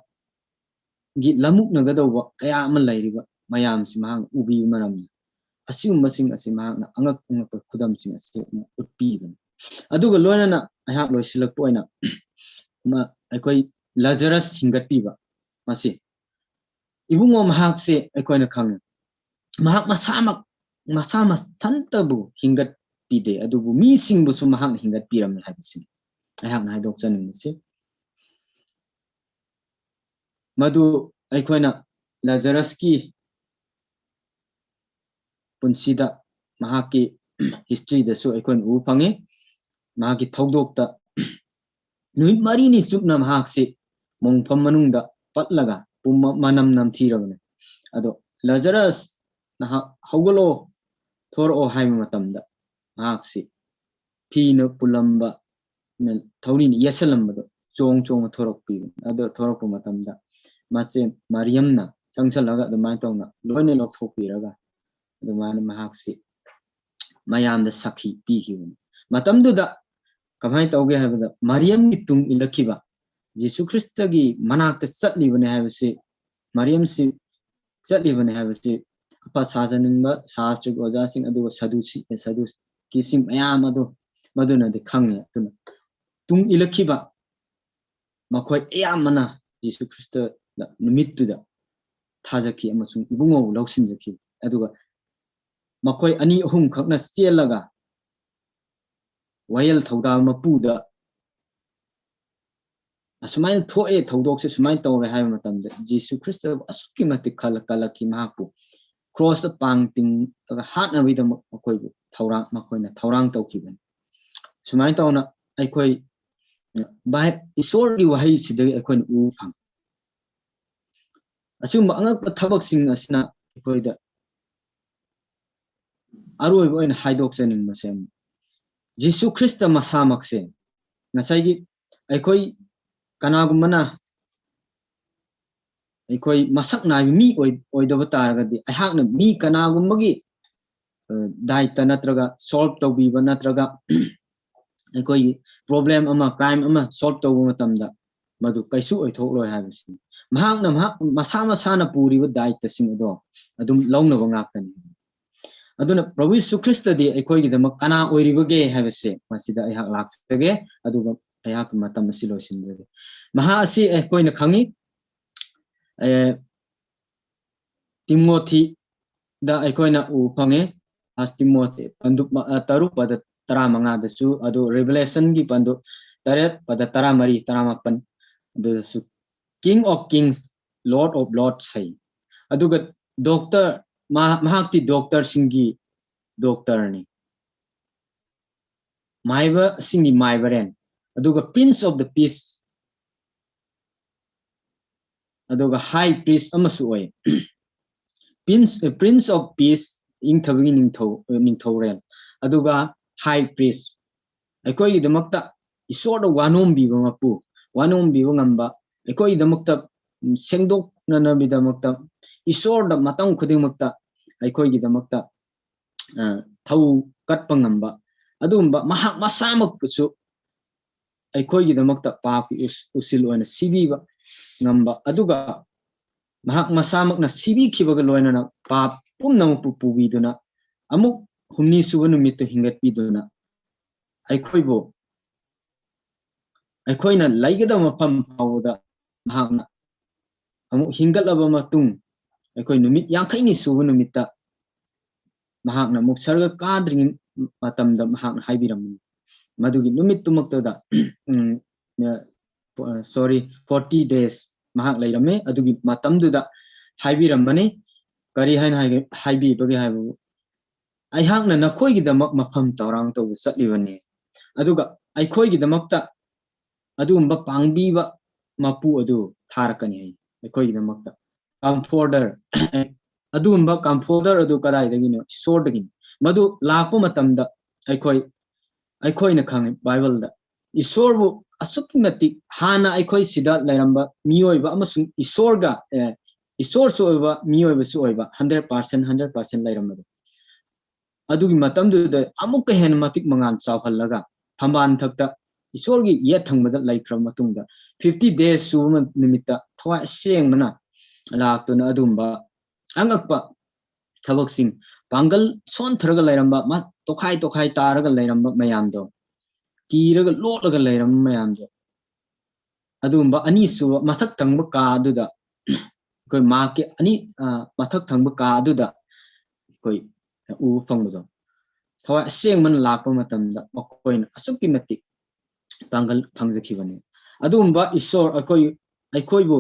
ꯒꯤ ꯂꯃꯨꯛꯅꯒꯗꯧꯕ ꯀꯌꯥ ꯑꯃ ꯂꯩꯔꯤꯕ ꯃꯌꯥꯝꯁꯤ ꯃꯍꯥꯛꯅ ꯎꯕꯤꯕ ꯃꯔꯝꯅ, ꯑꯁꯤꯒꯨꯝꯕꯁꯤꯡ ꯑꯁꯤ ꯃꯍꯥꯛꯅ ꯑꯉꯛ ꯑꯉꯛꯄ ꯈꯨꯗꯝꯁꯤꯡ ꯑꯁꯤ ꯑꯃꯨꯛ ꯎꯠꯄꯤꯕꯅꯤ꯫ ꯑꯗꯨꯒ ꯂꯣꯏꯅꯅ ꯑꯩꯍꯥꯛ ꯂꯣꯏꯁꯤꯜꯂꯛꯄ ꯑꯣꯏꯅ, ꯃ-, ꯑꯩꯈꯣꯏ ꯂꯥꯖꯔꯁ ꯍꯤꯡꯒꯠꯄꯤꯕ, ꯃꯁꯤ ꯏꯕꯨꯡꯉꯣ ꯃꯍꯥꯛꯁꯦ ꯑꯩꯈꯣꯏꯅ ꯈꯪꯉꯤ, ꯃꯍꯥꯛ ꯃꯁꯥꯃꯛ, ꯃꯁꯥ ꯃꯊꯟꯇꯕꯨ ꯍꯤꯡꯒꯠꯄꯤꯗꯦ, ꯑꯗꯨꯕꯨ ꯃꯤꯁꯤꯡꯕꯨꯁꯨ ꯃꯍꯥꯛꯅ ꯍꯤꯡꯒꯠꯄꯤꯔꯝꯃꯤ ꯍꯥꯏꯕꯁꯤꯅꯤ ꯑꯩꯍꯥꯛꯅ ꯍꯥꯏꯗꯣꯛꯆꯅꯤꯡꯕꯁꯤ꯫ ꯃꯗꯨ ꯑꯩꯈꯣꯏꯅ ꯂꯥꯖꯔꯁꯀꯤ ꯄꯨꯟꯁꯤꯗ, ꯃꯍꯥꯛꯀꯤ historyꯗꯁꯨ ꯑꯩꯈꯣꯏꯅ ꯎꯕ ꯐꯪꯉꯤ꯫ ꯃꯍꯥꯛꯀꯤ ꯊꯧꯗꯣꯛꯇ ꯅꯨꯃꯤꯠ ꯃꯔꯤꯅꯤ ꯆꯨꯞꯅ ꯃꯍꯥꯛꯁꯤ ꯃꯣꯡꯐꯝ ꯃꯅꯨꯡꯗ ꯄꯠꯂꯒ ꯄꯨꯝꯃ-, ꯃꯅꯝ ꯅꯝꯊꯤꯔꯕꯅꯤ꯫ ꯑꯗꯣ "ꯂꯥꯖꯔꯁ, ꯅꯍꯥꯛ ꯍꯧꯒꯠꯂꯣ, ꯊꯣꯔꯛꯑꯣ" ꯍꯥꯏꯕ ꯃꯇꯝꯗ ꯃꯍꯥꯛꯁꯤ ꯐꯤꯅ ꯄꯨꯜꯂꯝꯕ, ꯊꯧꯔꯤꯅ ꯌꯦꯠꯁꯜꯂꯝꯕꯗꯣ ꯆꯣꯡ ꯆꯣꯡꯅ ꯊꯣꯔꯛꯄꯤꯕꯅꯤ꯫ ꯑꯗꯣ ꯊꯣꯔꯛꯄ ꯃꯇꯝꯗ ꯃꯆꯦ ꯃꯔꯤꯌꯝꯅ ꯆꯪꯁꯜꯂꯒ ꯑꯗꯨꯃꯥꯏꯅ ꯇꯧꯅ ꯂꯣꯏꯅ ꯂꯧꯊꯣꯛꯄꯤꯔꯒ ꯑꯗꯨꯃꯥꯏꯅ ꯃꯍꯥꯛꯁꯤ ꯃꯌꯥꯝꯗ ꯁꯥꯈꯤ ꯄꯤꯈꯤꯕꯅꯤ꯫ ꯃꯇꯝꯗꯨꯗ ꯀꯃꯥꯏꯅ ꯇꯧꯒꯦ ꯍꯥꯏꯕꯗ, ꯃꯔꯤꯌꯝꯒꯤ ꯇꯨꯡ ꯏꯜꯂꯛꯈꯤꯕ, ꯖꯤꯁꯨ ꯈ꯭ꯔꯤꯁꯇꯒꯤ ꯃꯅꯥꯛꯇ ꯆꯠꯂꯤꯕꯅꯤ ꯍꯥꯏꯕꯁꯤ, ꯃꯔꯤꯌꯝꯁꯤ ꯆꯠꯂꯤꯕꯅꯤ ꯍꯥꯏꯕꯁꯤ ꯑꯐ ꯁꯥꯖꯅꯤꯡꯕ ꯁꯥꯁꯇ꯭ꯔꯒꯤ ꯑꯣꯖꯥꯁꯤꯡ, ꯑꯗꯨꯒ ꯁꯗꯨꯁꯤ-, ꯁꯗꯨꯀꯤꯁꯤꯡ ꯃꯌꯥꯝ ꯑꯗꯨ ꯃꯗꯨꯅꯗꯤ ꯈꯪꯉꯤ꯫ ꯑꯗꯨꯅ ꯇꯨꯡ ꯏꯜꯂꯛꯈꯤꯕ ꯃꯈꯣꯏ ꯑꯌꯥꯝꯕꯅ ꯖꯤꯁꯨ ꯈ꯭ꯔꯤꯁꯇ ꯅꯨꯃꯤꯠꯇꯨꯗ ꯊꯥꯖꯈꯤ ꯑꯃꯁꯨꯡ ꯏꯕꯨꯡꯉꯣꯕꯨ ꯂꯧꯁꯤꯟꯖꯈꯤ꯫ ꯑꯗꯨꯒ ꯃꯈꯣꯏ ꯑꯅꯤ ꯑꯍꯨꯝ ꯈꯛꯅ ꯆꯦꯜꯂꯒ ꯋꯥꯌꯦꯜ ꯊꯧꯗꯥ ꯃꯄꯨꯗ ꯑꯁꯨꯃꯥꯏꯅ ꯊꯣꯛꯑꯦ, ꯊꯧꯗꯣꯛꯁꯦ ꯁꯨꯃꯥꯏꯅ ꯇꯧꯔꯦ ꯍꯥꯏꯕ ꯃꯇꯝꯗ ꯖꯤꯁꯨ ꯈ꯭ꯔꯤꯁꯇꯕꯨ ꯑꯁꯨꯛꯀꯤ ꯃꯇꯤꯛ ꯈꯜꯂ-, ꯀꯜꯂꯛꯈꯤ꯫ ꯃꯍꯥꯛꯄꯨ ꯀ꯭ꯔꯣꯁꯇ ꯄꯥꯡ ꯇꯤꯡꯉꯒ ꯍꯥꯠꯅꯕꯒꯤꯗꯃꯛ ꯃꯈꯣꯏꯕꯨ ꯊꯧꯔꯥꯡ, ꯃꯈꯣꯏꯅ ꯊꯧꯔꯥꯡ ꯇꯧꯈꯤꯕꯅꯤ꯫ ꯁꯨꯃꯥꯏꯅ ꯇꯧꯅ ꯑꯩꯈꯣꯏ ꯚꯥꯏ-, ꯏꯁꯣꯔꯒꯤ ꯋꯥꯍꯩꯁꯤꯗꯒꯤ ꯑꯩꯈꯣꯏꯅ ꯎꯕ ꯐꯪꯉꯤ꯫ ꯑꯁꯤꯒꯨꯝꯕ ꯑꯉꯛꯄ ꯊꯕꯛꯁꯤꯡ ꯑꯁꯤꯅ ꯑꯩꯈꯣꯏꯗ ꯑꯔꯣꯏꯕ ꯑꯣꯏꯅ ꯍꯥꯏꯗꯣꯛꯆꯅꯤꯡꯕꯁꯦ, ꯖꯤꯁꯨ ꯈ꯭ꯔꯤꯁꯇ ꯃꯁꯥꯃꯛꯁꯦ, ꯉꯁꯥꯏꯒꯤ ꯑꯩꯈꯣꯏ ꯀꯅꯥꯒꯨꯝꯕꯅ ꯑꯩꯈꯣꯏ ꯃꯁꯛ ꯅꯥꯏꯕ ꯃꯤ ꯑꯣꯏ-, ꯑꯣꯏꯗꯕ ꯇꯥꯔꯒꯗꯤ, ꯑꯩꯍꯥꯛꯅ ꯃꯤ ꯀꯅꯥꯒꯨꯝꯕꯒꯤ, ꯑ, ꯗꯥꯏꯇ ꯅꯠꯇ꯭ꯔꯒ ꯁꯣꯜꯕ ꯇꯧꯕꯤꯕ ꯅꯠꯇ꯭ꯔꯒ ꯑꯩꯈꯣꯏꯒꯤ ꯄ꯭ꯔꯣꯕ꯭ꯂꯦꯝ ꯑꯃ, ꯀ꯭ꯔꯥꯏꯝ ꯑꯃ ꯁꯣꯜꯕ ꯇꯧꯕ ꯃꯇꯝꯗ ꯃꯗꯨ ꯀꯩꯁꯨ ꯑꯣꯏꯊꯣꯛꯂꯣꯏ ꯍꯥꯏꯕꯁꯤꯅꯤ꯫ ꯃꯍꯥꯛꯅ ꯃꯍꯥꯛ ꯃꯁꯥ ꯃꯁꯥꯅ ꯄꯨꯔꯤꯕ ꯗꯥꯏꯇꯁꯤꯡ ꯑꯗꯣ ꯑꯗꯨꯝ ꯂꯧꯅꯕ ꯉꯥꯛꯇꯅꯤ꯫ ꯑꯗꯨꯅ ꯄ꯭ꯔꯚꯨ ꯌꯤꯁꯨ ꯈ꯭ꯔꯤꯁꯇꯗꯤ ꯑꯩꯈꯣꯏꯒꯤꯗꯃꯛ ꯀꯅꯥ ꯑꯣꯏꯔꯤꯕꯒꯦ ꯍꯥꯏꯕꯁꯦ ꯃꯁꯤꯗ ꯑꯩꯍꯥꯛ ꯂꯥꯛꯆꯒꯦ, ꯑꯗꯨꯒ ꯑꯩꯍꯥꯛꯀꯤ ꯃꯇꯝ ꯑꯁꯤ ꯂꯣꯏꯁꯤꯟꯖꯒꯦ꯫ ꯃꯍꯥꯛ ꯑꯁꯤ ꯑꯩꯈꯣꯏꯅ ꯈꯪꯉꯤ, ꯑꯦ, ꯇꯤꯃꯣꯊꯤꯗ ꯑꯩꯈꯣꯏꯅ ꯎꯕ ꯐꯪꯉꯦ꯫ ꯐꯥꯔꯁ ꯇꯤꯃꯣꯊꯤ ꯄꯟꯗꯨꯞ ꯃ-, ꯑ, ꯇꯔꯨꯛ ꯄꯗ ꯇꯔꯥꯃꯉꯥꯗꯁꯨ, ꯑꯗꯨ ꯔꯤꯚꯤꯂꯦꯁꯟꯒꯤ ꯄꯟꯗꯨꯞ ꯇꯔꯦꯠ ꯄꯗ ꯇꯔꯥꯃꯔꯤ, ꯇꯔꯥꯃꯥꯄꯟ, ꯑꯗꯨꯗꯁꯨ King of Kings, Lord of Lords ꯍꯥꯏ꯫ ꯑꯗꯨꯒ ꯗꯣꯛꯇꯔ, ꯃꯍꯥꯛꯇꯤ ꯗꯣꯛꯇꯔꯁꯤꯡꯒꯤ ꯗꯣꯛꯇꯔꯅꯤ, ꯃꯥꯏꯕꯁꯤꯡꯒꯤ ꯃꯥꯏꯕꯔꯦꯟ, ꯑꯗꯨꯒ Prince of the Peace, ꯑꯗꯨꯒ High Priest ꯑꯃꯁꯨ ꯑꯣꯏ꯫ Prince, Prince of Peace, ꯏꯪꯊꯕꯒꯤ ꯅꯤꯡꯊꯧ, ꯅꯤꯡꯊꯧꯔꯦꯜ, ꯑꯗꯨꯒ High Priest, ꯑꯩꯈꯣꯏꯒꯤꯗꯃꯛꯇ ꯏꯁꯣꯔꯗ ꯋꯥꯅꯣꯝꯕꯤꯕ ꯃꯄꯨ, ꯋꯥꯅꯣꯝꯕꯤꯕ ꯉꯝꯕ, ꯑꯩꯈꯣꯏꯒꯤꯗꯃꯛꯇ, ꯎꯝ, ꯁꯦꯡꯗꯣꯛꯅꯅꯕꯒꯤꯗꯃꯛꯇ, ꯏꯁꯣꯔꯗ ꯃꯇꯝ ꯈꯨꯗꯤꯡꯃꯛꯇ ꯑꯩꯈꯣꯏꯒꯤꯗꯃꯛꯇ, ꯑ, ꯊꯧ ꯀꯠꯄ ꯉꯝꯕ, ꯑꯗꯨꯒꯨꯝꯕ ꯃꯍꯥꯛ ꯃꯁꯥꯃꯛꯄꯨꯁꯨ ꯑꯩꯈꯣꯏꯒꯤꯗꯃꯛꯇ ꯄꯥꯞꯀꯤ ꯎꯁ-, ꯎꯁꯤꯜ ꯑꯣꯏꯅ ꯁꯤꯕꯤꯕ ꯉꯝꯕ, ꯑꯗꯨꯒ ꯃꯍꯥꯛ ꯃꯁꯥꯃꯛꯅ ꯁꯤꯕꯤꯈꯤꯕꯒ ꯂꯣꯏꯅꯅ ꯄꯥꯞ ꯄꯨꯝꯅꯃꯛꯄꯨ ꯄꯨꯕꯤꯗꯨꯅ, ꯑꯃꯨꯛ ꯍꯨꯝꯅꯤ ꯁꯨꯕ ꯅꯨꯃꯤꯠꯇ ꯍꯤꯡꯒꯠꯄꯤꯗꯨꯅ, ꯑꯩꯈꯣꯏꯕꯨ, ꯑꯩꯈꯣꯏꯅ ꯂꯩꯒꯗꯕ ꯃꯐꯝ ꯐꯥꯎꯕꯗ ꯃꯍꯥꯛꯅ ꯑꯃꯨꯛ ꯍꯤꯡꯒꯠꯂꯕ ꯃꯇꯨꯡ, ꯑꯩꯈꯣꯏ ꯅꯨꯃꯤꯠ ꯌꯥꯡꯈꯩꯅꯤ ꯁꯨꯕ ꯅꯨꯃꯤꯠꯇ ꯃꯍꯥꯛꯅ ꯑꯃꯨꯛ ꯁꯔꯒ ꯀꯥꯗ꯭ꯔꯤꯉꯩ ꯃꯇꯝꯗ ꯃꯍꯥꯛꯅ ꯍꯥꯏꯕꯤꯔꯝꯃꯤ, ꯃꯗꯨꯒꯤ ꯅꯨꯃꯤꯠꯇꯨꯃꯛꯇꯗ ꯎꯝ, sorry, forty days ꯃꯍꯥꯛ ꯂꯩꯔꯝꯃꯤ꯫ ꯑꯗꯨꯒꯤ ꯃꯇꯝꯗꯨꯗ ꯍꯥꯏꯕꯤꯔꯝꯕꯅꯤ꯫ ꯀꯔꯤ ꯍꯥꯏꯅ ꯍꯥꯏꯒꯦ- ꯍꯥꯏꯕꯤꯕꯒꯦ ꯍꯥꯏꯕꯕꯨ, "ꯑꯩꯍꯥꯛꯅ ꯅꯈꯣꯏꯒꯤꯗꯃꯛ ꯃꯐꯝ ꯊꯧꯔꯥꯡ ꯇꯧꯕ ꯆꯠꯂꯤꯕꯅꯤ, ꯑꯗꯨꯒ ꯑꯩꯈꯣꯏꯒꯤꯗꯃꯛꯇ ꯑꯗꯨꯒꯨꯝꯕ ꯄꯥꯡꯕꯤꯕ ꯃꯄꯨ ꯑꯗꯨ ꯊꯥꯔꯛꯀꯅꯤ" ꯍꯥꯏ꯫ ꯑꯩꯈꯣꯏꯒꯤꯗꯃꯛꯇ ꯀꯝꯐꯣꯔꯇꯔ, ꯑꯗꯨꯒꯨꯝꯕ ꯀꯝꯐꯣꯔꯇꯔ ꯑꯗꯨ ꯀꯗꯥꯏꯗꯒꯤꯅꯣ? ꯏꯁꯣꯔꯗꯒꯤꯅꯤ꯫ ꯃꯗꯨ ꯂꯥꯛꯄ ꯃꯇꯝꯗ ꯑꯩꯈꯣꯏ ꯑꯩꯈꯣꯏꯅ ꯈꯪꯉꯤ ꯕꯥꯏꯕꯜꯗ ꯏꯁꯣꯔꯕꯨ ꯑꯁꯨꯛꯀꯤ ꯃꯇꯤꯛ ꯍꯥꯟꯅ ꯑꯩꯈꯣꯏ ꯁꯤꯗ ꯂꯩꯔꯝꯕ ꯃꯤꯑꯣꯏꯕ ꯑꯃꯁꯨꯡ ꯏꯁꯣꯔꯒ, ꯑꯦ, ꯏꯁꯣꯔꯁꯨ ꯑꯣꯏꯕ, ꯃꯤꯑꯣꯏꯕꯁꯨ ꯑꯣꯏꯕ, ꯍꯟꯗ꯭ꯔꯦꯠ ꯄꯥꯔꯁꯦꯟ, ꯍꯟꯗ꯭ꯔꯦꯠ ꯄꯥꯔꯁꯦꯟ ꯂꯩꯔꯝꯕꯗꯣ꯫ ꯑꯗꯨꯒꯤ ꯃꯇꯝꯗꯨꯗ ꯑꯃꯨꯛꯀ ꯍꯦꯟꯅ ꯃꯇꯤꯛ ꯃꯉꯥꯜ ꯆꯥꯎꯍꯜꯂꯒ ꯐꯝꯕꯥꯜ ꯊꯛꯇ ꯏꯁꯣꯔꯒꯤ ꯌꯦꯠ ꯊꯪꯕꯗ ꯂꯩꯈ꯭ꯔꯕ ꯃꯇꯨꯡꯗ, ꯐꯤꯐꯇꯤ ꯗꯦꯖ ꯁꯨꯕ ꯅꯨꯃꯤꯠꯇ ꯊꯋꯥꯏ ꯑꯁꯦꯡꯕꯅ ꯂꯥꯛꯇꯨꯅ ꯑꯗꯨꯝꯕ ꯑꯉꯛꯄ ꯊꯕꯛꯁꯤꯡ, ꯄꯥꯡꯒꯜ ꯁꯣꯟꯊꯔꯒ ꯂꯩꯔꯝꯕ, ꯃ-, ꯇꯣꯈꯥꯏ ꯇꯣꯈꯥꯏ ꯇꯥꯔꯒ ꯂꯩꯔꯝꯕ ꯃꯌꯥꯝꯗꯣ, ꯀꯤꯔꯒ ꯂꯣꯠꯂꯒ ꯂꯩꯔꯝꯕ ꯃꯌꯥꯝꯗꯣ, ꯑꯗꯨꯒꯨꯝꯕ ꯑꯅꯤꯁꯨꯕ ꯃꯊꯛ ꯊꯪꯕ ꯀꯥ ꯑꯗꯨꯗ, ꯑꯩꯈꯣꯏ ꯃꯍꯥꯛꯀꯤ ꯑꯅꯤ, ꯑ, ꯃꯊꯛ ꯊꯪꯕ ꯀꯥ ꯑꯗꯨꯗ ꯑꯩꯈꯣꯏ ꯎꯕ ꯐꯪꯕꯗꯣ, ꯊꯋꯥꯏ ꯑꯁꯦꯡꯕꯅ ꯂꯥꯛꯄ ꯃꯇꯝꯗ ꯃꯈꯣꯏꯅ ꯑꯁꯨꯛꯀꯤ ꯃꯇꯤꯛ ꯄꯥꯡꯒꯜ ꯐꯪꯖꯈꯤꯕꯅꯤ꯫ ꯑꯗꯨꯒꯨꯝꯕ ꯏꯁꯣꯔ ꯑꯩꯈꯣꯏ, ꯑꯩꯈꯣꯏꯕꯨ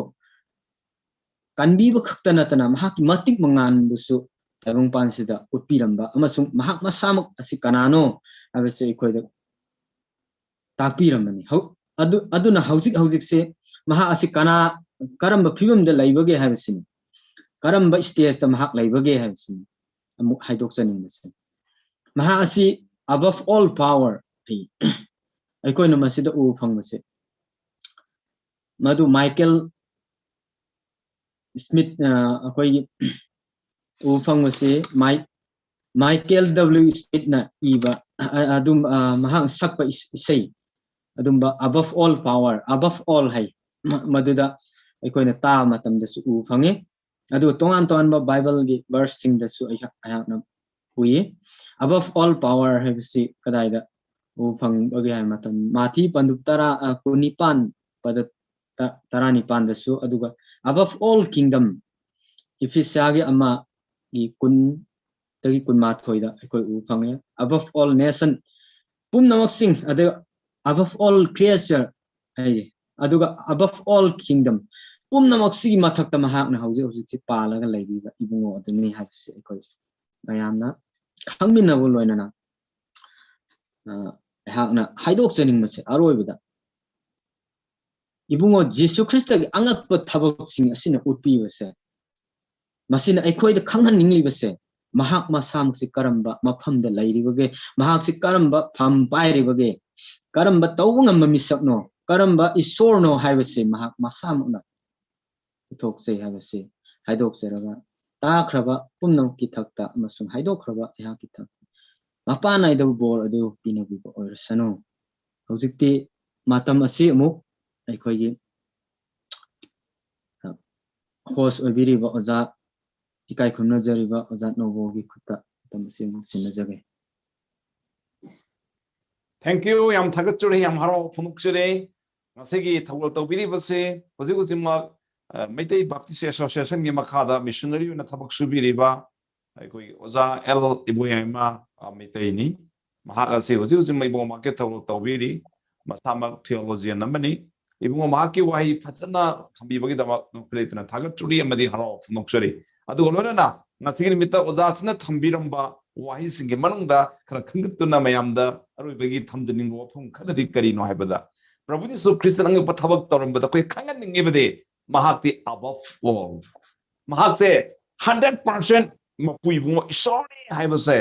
ꯀꯟꯕꯤꯕ ꯈꯛꯇ ꯅꯠꯇꯅ ꯃꯍꯥꯛꯀꯤ ꯃꯇꯤꯛ ꯃꯉꯥꯟꯕꯨꯁꯨ ꯇꯥꯏꯕꯪꯄꯥꯟꯁꯤꯗ ꯎꯠꯄꯤꯔꯝꯕ ꯑꯃꯁꯨꯡ ꯃꯍꯥꯛ ꯃꯁꯥꯃꯛ ꯑꯁꯤ ꯀꯅꯥꯅꯣ ꯍꯥꯏꯕꯁꯤ ꯑꯩꯈꯣꯏꯗ ꯇꯥꯛꯄꯤꯔꯝꯕꯅꯤ꯫ ꯍꯧ-, ꯑꯗꯨ, ꯑꯗꯨꯅ ꯍꯧꯖꯤꯛ ꯍꯧꯖꯤꯛꯁꯦ ꯃꯍꯥꯛ ꯑꯁꯤ ꯀꯅꯥ, ꯀꯔꯝꯕ ꯐꯤꯕꯝꯗ ꯂꯩꯕꯒꯦ ꯍꯥꯏꯕꯁꯤꯅꯤ, ꯀꯔꯝꯕ ꯁ꯭ꯇꯦꯖꯇ ꯃꯍꯥꯛ ꯂꯩꯕꯒꯦ ꯍꯥꯏꯕꯁꯤꯅꯤ ꯑꯃꯨꯛ ꯍꯥꯏꯗꯣꯛꯆꯅꯤꯡꯕꯁꯦ꯫ ꯃꯍꯥꯛ ꯑꯁꯤ above all power, ꯑꯩ, ꯑꯩꯈꯣꯏꯅ ꯃꯁꯤꯗ ꯎꯕ ꯐꯪꯕꯁꯦ, ꯃꯗꯨ ꯃꯥꯏꯀꯦꯜ ꯁ꯭ꯃꯤꯠ, ꯑ, ꯑꯩꯈꯣꯏꯒꯤ ꯎꯕ ꯐꯪꯕꯁꯤ ꯃꯥꯏ-, ꯃꯥꯏꯀꯦꯜ ꯗꯕ꯭ꯂꯤꯎ ꯁ꯭ꯃꯤꯠꯅ ꯏꯕ, ꯑ, ꯑꯗꯨꯝ, ꯑ, ꯃꯍꯥꯛ ꯁꯛꯄ ꯏꯁ-, ꯏꯁꯩ, ꯑꯗꯨꯝꯕ above all power, above all ꯍꯥꯏ, ꯃ-, ꯃꯗꯨꯗ ꯑꯩꯈꯣꯏꯅ ꯇꯥꯕ ꯃꯇꯝꯗꯁꯨ ꯎꯕ ꯐꯪꯉꯤ꯫ ꯑꯗꯨꯒ ꯇꯣꯉꯥꯟ ꯇꯣꯉꯥꯟꯕ ꯕꯥꯏꯕꯜꯒꯤ ꯚꯔꯁꯁꯤꯡꯗꯁꯨ ꯑꯩꯍꯥꯛ-, ꯑꯩꯍꯥꯛꯅ ꯎꯏ꯫ Above all power ꯍꯥꯏꯕꯁꯤ ꯀꯗꯥꯏꯗ ꯎꯕ ꯐꯪꯕꯒꯦ ꯍꯥꯏꯕ ꯃꯇꯝ, ꯃꯥꯊꯤ ꯄꯟꯗꯨꯞ ꯇꯔꯥ, ꯑ, ꯀꯨꯟꯅꯤꯄꯥꯟ ꯄꯗ ꯇ-, ꯇꯔꯥꯅꯤꯄꯥꯟꯗꯁꯨ, ꯑꯗꯨꯒ above all kingdom, ꯏꯐꯤꯁꯤꯌꯥꯒꯤ ꯑꯃꯒꯤ ꯀꯨꯟꯗꯒꯤ ꯀꯨꯟꯃꯥꯊꯣꯏꯗ ꯑꯩꯈꯣꯏ ꯎꯕ ꯐꯪꯉꯦ꯫ Above all nation, ꯄꯨꯝꯅꯃꯛꯁꯤꯡ, ꯑꯗꯨꯒ above all creature ꯍꯥꯏꯁꯦ, ꯑꯗꯨꯒ above all kingdom, ꯄꯨꯝꯅꯃꯛꯁꯤꯒꯤ ꯃꯊꯛꯇ ꯃꯍꯥꯛꯅ ꯍꯧꯖꯤꯛ ꯍꯧꯖꯤꯛꯁꯤ ꯄꯥꯜꯂꯒ ꯂꯩꯕꯤꯕ ꯏꯕꯨꯡꯉꯣ ꯑꯗꯨꯅꯤ ꯍꯥꯏꯕꯁꯤ ꯑꯩꯈꯣꯏ ꯃꯌꯥꯝꯅ ꯈꯪꯃꯤꯟꯅꯕ ꯂꯣꯏꯅꯅ, ꯑ, ꯑꯩꯍꯥꯛꯅ ꯍꯥꯏꯗꯣꯛꯆꯅꯤꯡꯕꯁꯦ, ꯑꯔꯣꯏꯕꯗ ꯏꯕꯨꯡꯉꯣ ꯖꯤꯁꯨ ꯈ꯭ꯔꯤꯁꯇꯒꯤ ꯑꯉꯛꯄ ꯊꯕꯛꯁꯤꯡ ꯑꯁꯤꯅ ꯎꯠꯄꯤꯕꯁꯦ, ꯃꯁꯤꯅ ꯑꯩꯈꯣꯏꯗ ꯈꯪꯍꯟꯅꯤꯡꯂꯤꯕꯁꯦ, ꯃꯍꯥꯛ ꯃꯁꯥꯃꯛꯁꯤ ꯀꯔꯝꯕ ꯃꯐꯝꯗ ꯂꯩꯔꯤꯕꯒꯦ, ꯃꯍꯥꯛꯁꯤ ꯀꯔꯝꯕ ꯐꯝ ꯄꯥꯏꯔꯤꯕꯒꯦ, ꯀꯔꯝꯕ ꯇꯧꯕ ꯉꯝꯕ ꯃꯤꯁꯛꯅꯣ, ꯀꯔꯝꯕ ꯏꯁꯣꯔꯅꯣ ꯍꯥꯏꯕꯁꯤ ꯃꯍꯥꯛ ꯃꯁꯥꯃꯛꯅ ꯄꯨꯊꯣꯛꯆꯩ ꯍꯥꯏꯕꯁꯤ ꯍꯥꯏꯗꯣꯛꯆꯔꯒ, ꯇꯥꯈ꯭ꯔꯕ ꯄꯨꯝꯅꯃꯛꯀꯤ ꯊꯛꯇ ꯑꯃꯁꯨꯡ ꯍꯥꯏꯗꯣꯛꯈ꯭ꯔꯕ ꯑꯩꯍꯥꯛꯀꯤ ꯊꯛꯇ ꯃꯄꯥ ꯅꯥꯏꯗꯕ ꯕꯣꯔ ꯑꯗꯨ ꯄꯤꯅꯕꯤꯕ ꯑꯣꯏꯔꯁꯅꯨ꯫ ꯍꯧꯖꯤꯛꯇꯤ ꯃꯇꯝ ꯑꯁꯤ ꯑꯃꯨꯛ ꯑꯩꯈꯣꯏꯒꯤ, ꯑ, host ꯑꯣꯏꯕꯤꯔꯤꯕ ꯑꯣꯖꯥ, ꯏꯀꯥꯏ ꯈꯨꯝꯅꯖꯔꯤꯕ ꯑꯣꯖꯥ ꯅꯣꯕꯣꯒꯤ ꯈꯨꯠꯇ ꯃꯇꯝ ꯑꯁꯤ ꯑꯃꯨꯛ ꯁꯤꯟꯅꯖꯒꯦ꯫ Thank you, ꯌꯥꯝ ꯊꯥꯒꯠꯆꯔꯤ, ꯌꯥꯝ ꯍꯔꯥꯎ ꯐꯣꯡꯗꯣꯛꯆꯔꯤ꯫ ꯉꯁꯤꯒꯤ ꯊꯧꯒꯜ ꯇꯧꯕꯤꯔꯤꯕꯁꯤ ꯍꯧꯖꯤꯛ ꯍꯧꯖꯤꯛꯃꯛ, ꯑ, ꯃꯩꯇꯩ ꯕꯥꯞꯇꯤꯁ ꯑꯦꯁꯣꯁꯤꯌꯦꯁꯟꯒꯤ ꯃꯈꯥꯗ ꯃꯤꯁꯅꯔꯤ ꯑꯣꯏꯅ ꯊꯕꯛ ꯁꯨꯕꯤꯔꯤꯕ ꯑꯩꯈꯣꯏꯒꯤ ꯑꯣꯖꯥ ꯑꯦꯜ ꯏꯕꯣꯌꯥꯏꯃ, ꯑ, ꯃꯩꯇꯩꯅꯤ꯫ ꯃꯍꯥꯛ ꯑꯁꯤ ꯍꯧꯖꯤꯛ ꯍꯧꯖꯤꯛ ꯃꯩꯕꯣ ꯃꯥꯔꯀꯦꯠ ꯊꯧꯒꯜ ꯇꯧꯕꯤꯔꯤ꯫ ꯃꯁꯥꯃꯛ theologian ꯑꯃꯅꯤ꯫ ꯏꯕꯨꯡꯉꯣ, ꯃꯍꯥꯛꯀꯤ ꯋꯥꯍꯩ ꯐꯖꯅ ꯊꯝꯕꯤꯕꯒꯤꯗꯃꯛ ꯅꯣꯛꯐꯤ ꯂꯩꯇꯅ ꯊꯥꯒꯠꯆꯔꯤ ꯑꯃꯗꯤ ꯍꯔꯥꯎ ꯐꯣꯡꯗꯣꯛꯆꯔꯤ꯫ ꯑꯗꯨꯒ ꯂꯣꯏꯅꯅ ꯉꯁꯤꯒꯤ ꯅꯨꯃꯤꯠꯇ ꯑꯣꯖꯥꯁꯤꯅ ꯊꯝꯕꯤꯔꯝꯕ ꯋꯥꯍꯩꯁꯤꯡꯒꯤ ꯃꯅꯨꯡꯗ ꯈꯔ ꯈꯟꯒꯠꯇꯨꯅ ꯃꯌꯥꯝꯗ ꯑꯔꯣꯏꯕꯒꯤ ꯊꯝꯖꯅꯤꯡꯕ ꯋꯥꯐꯝ ꯈꯔꯗꯤ ꯀꯔꯤꯅꯣ ꯍꯥꯏꯕꯗ, ꯄ꯭ꯔꯚꯨ ꯖꯤꯁꯨ ꯈ꯭ꯔꯤꯁꯇꯅ ꯑꯉꯛꯄ ꯊꯕꯛ ꯇꯧꯔꯝꯕꯗ ꯑꯩꯈꯣꯏ ꯈꯪꯍꯟꯅꯤꯡꯉꯤꯕꯗꯤ ꯃꯍꯥꯛꯇꯤ above all, ꯃꯍꯥꯛꯁꯦ hundred percent ꯃꯄꯨ ꯏꯕꯨꯡꯉꯣ ꯏꯁꯣꯔꯅꯤ ꯍꯥꯏꯕꯁꯦ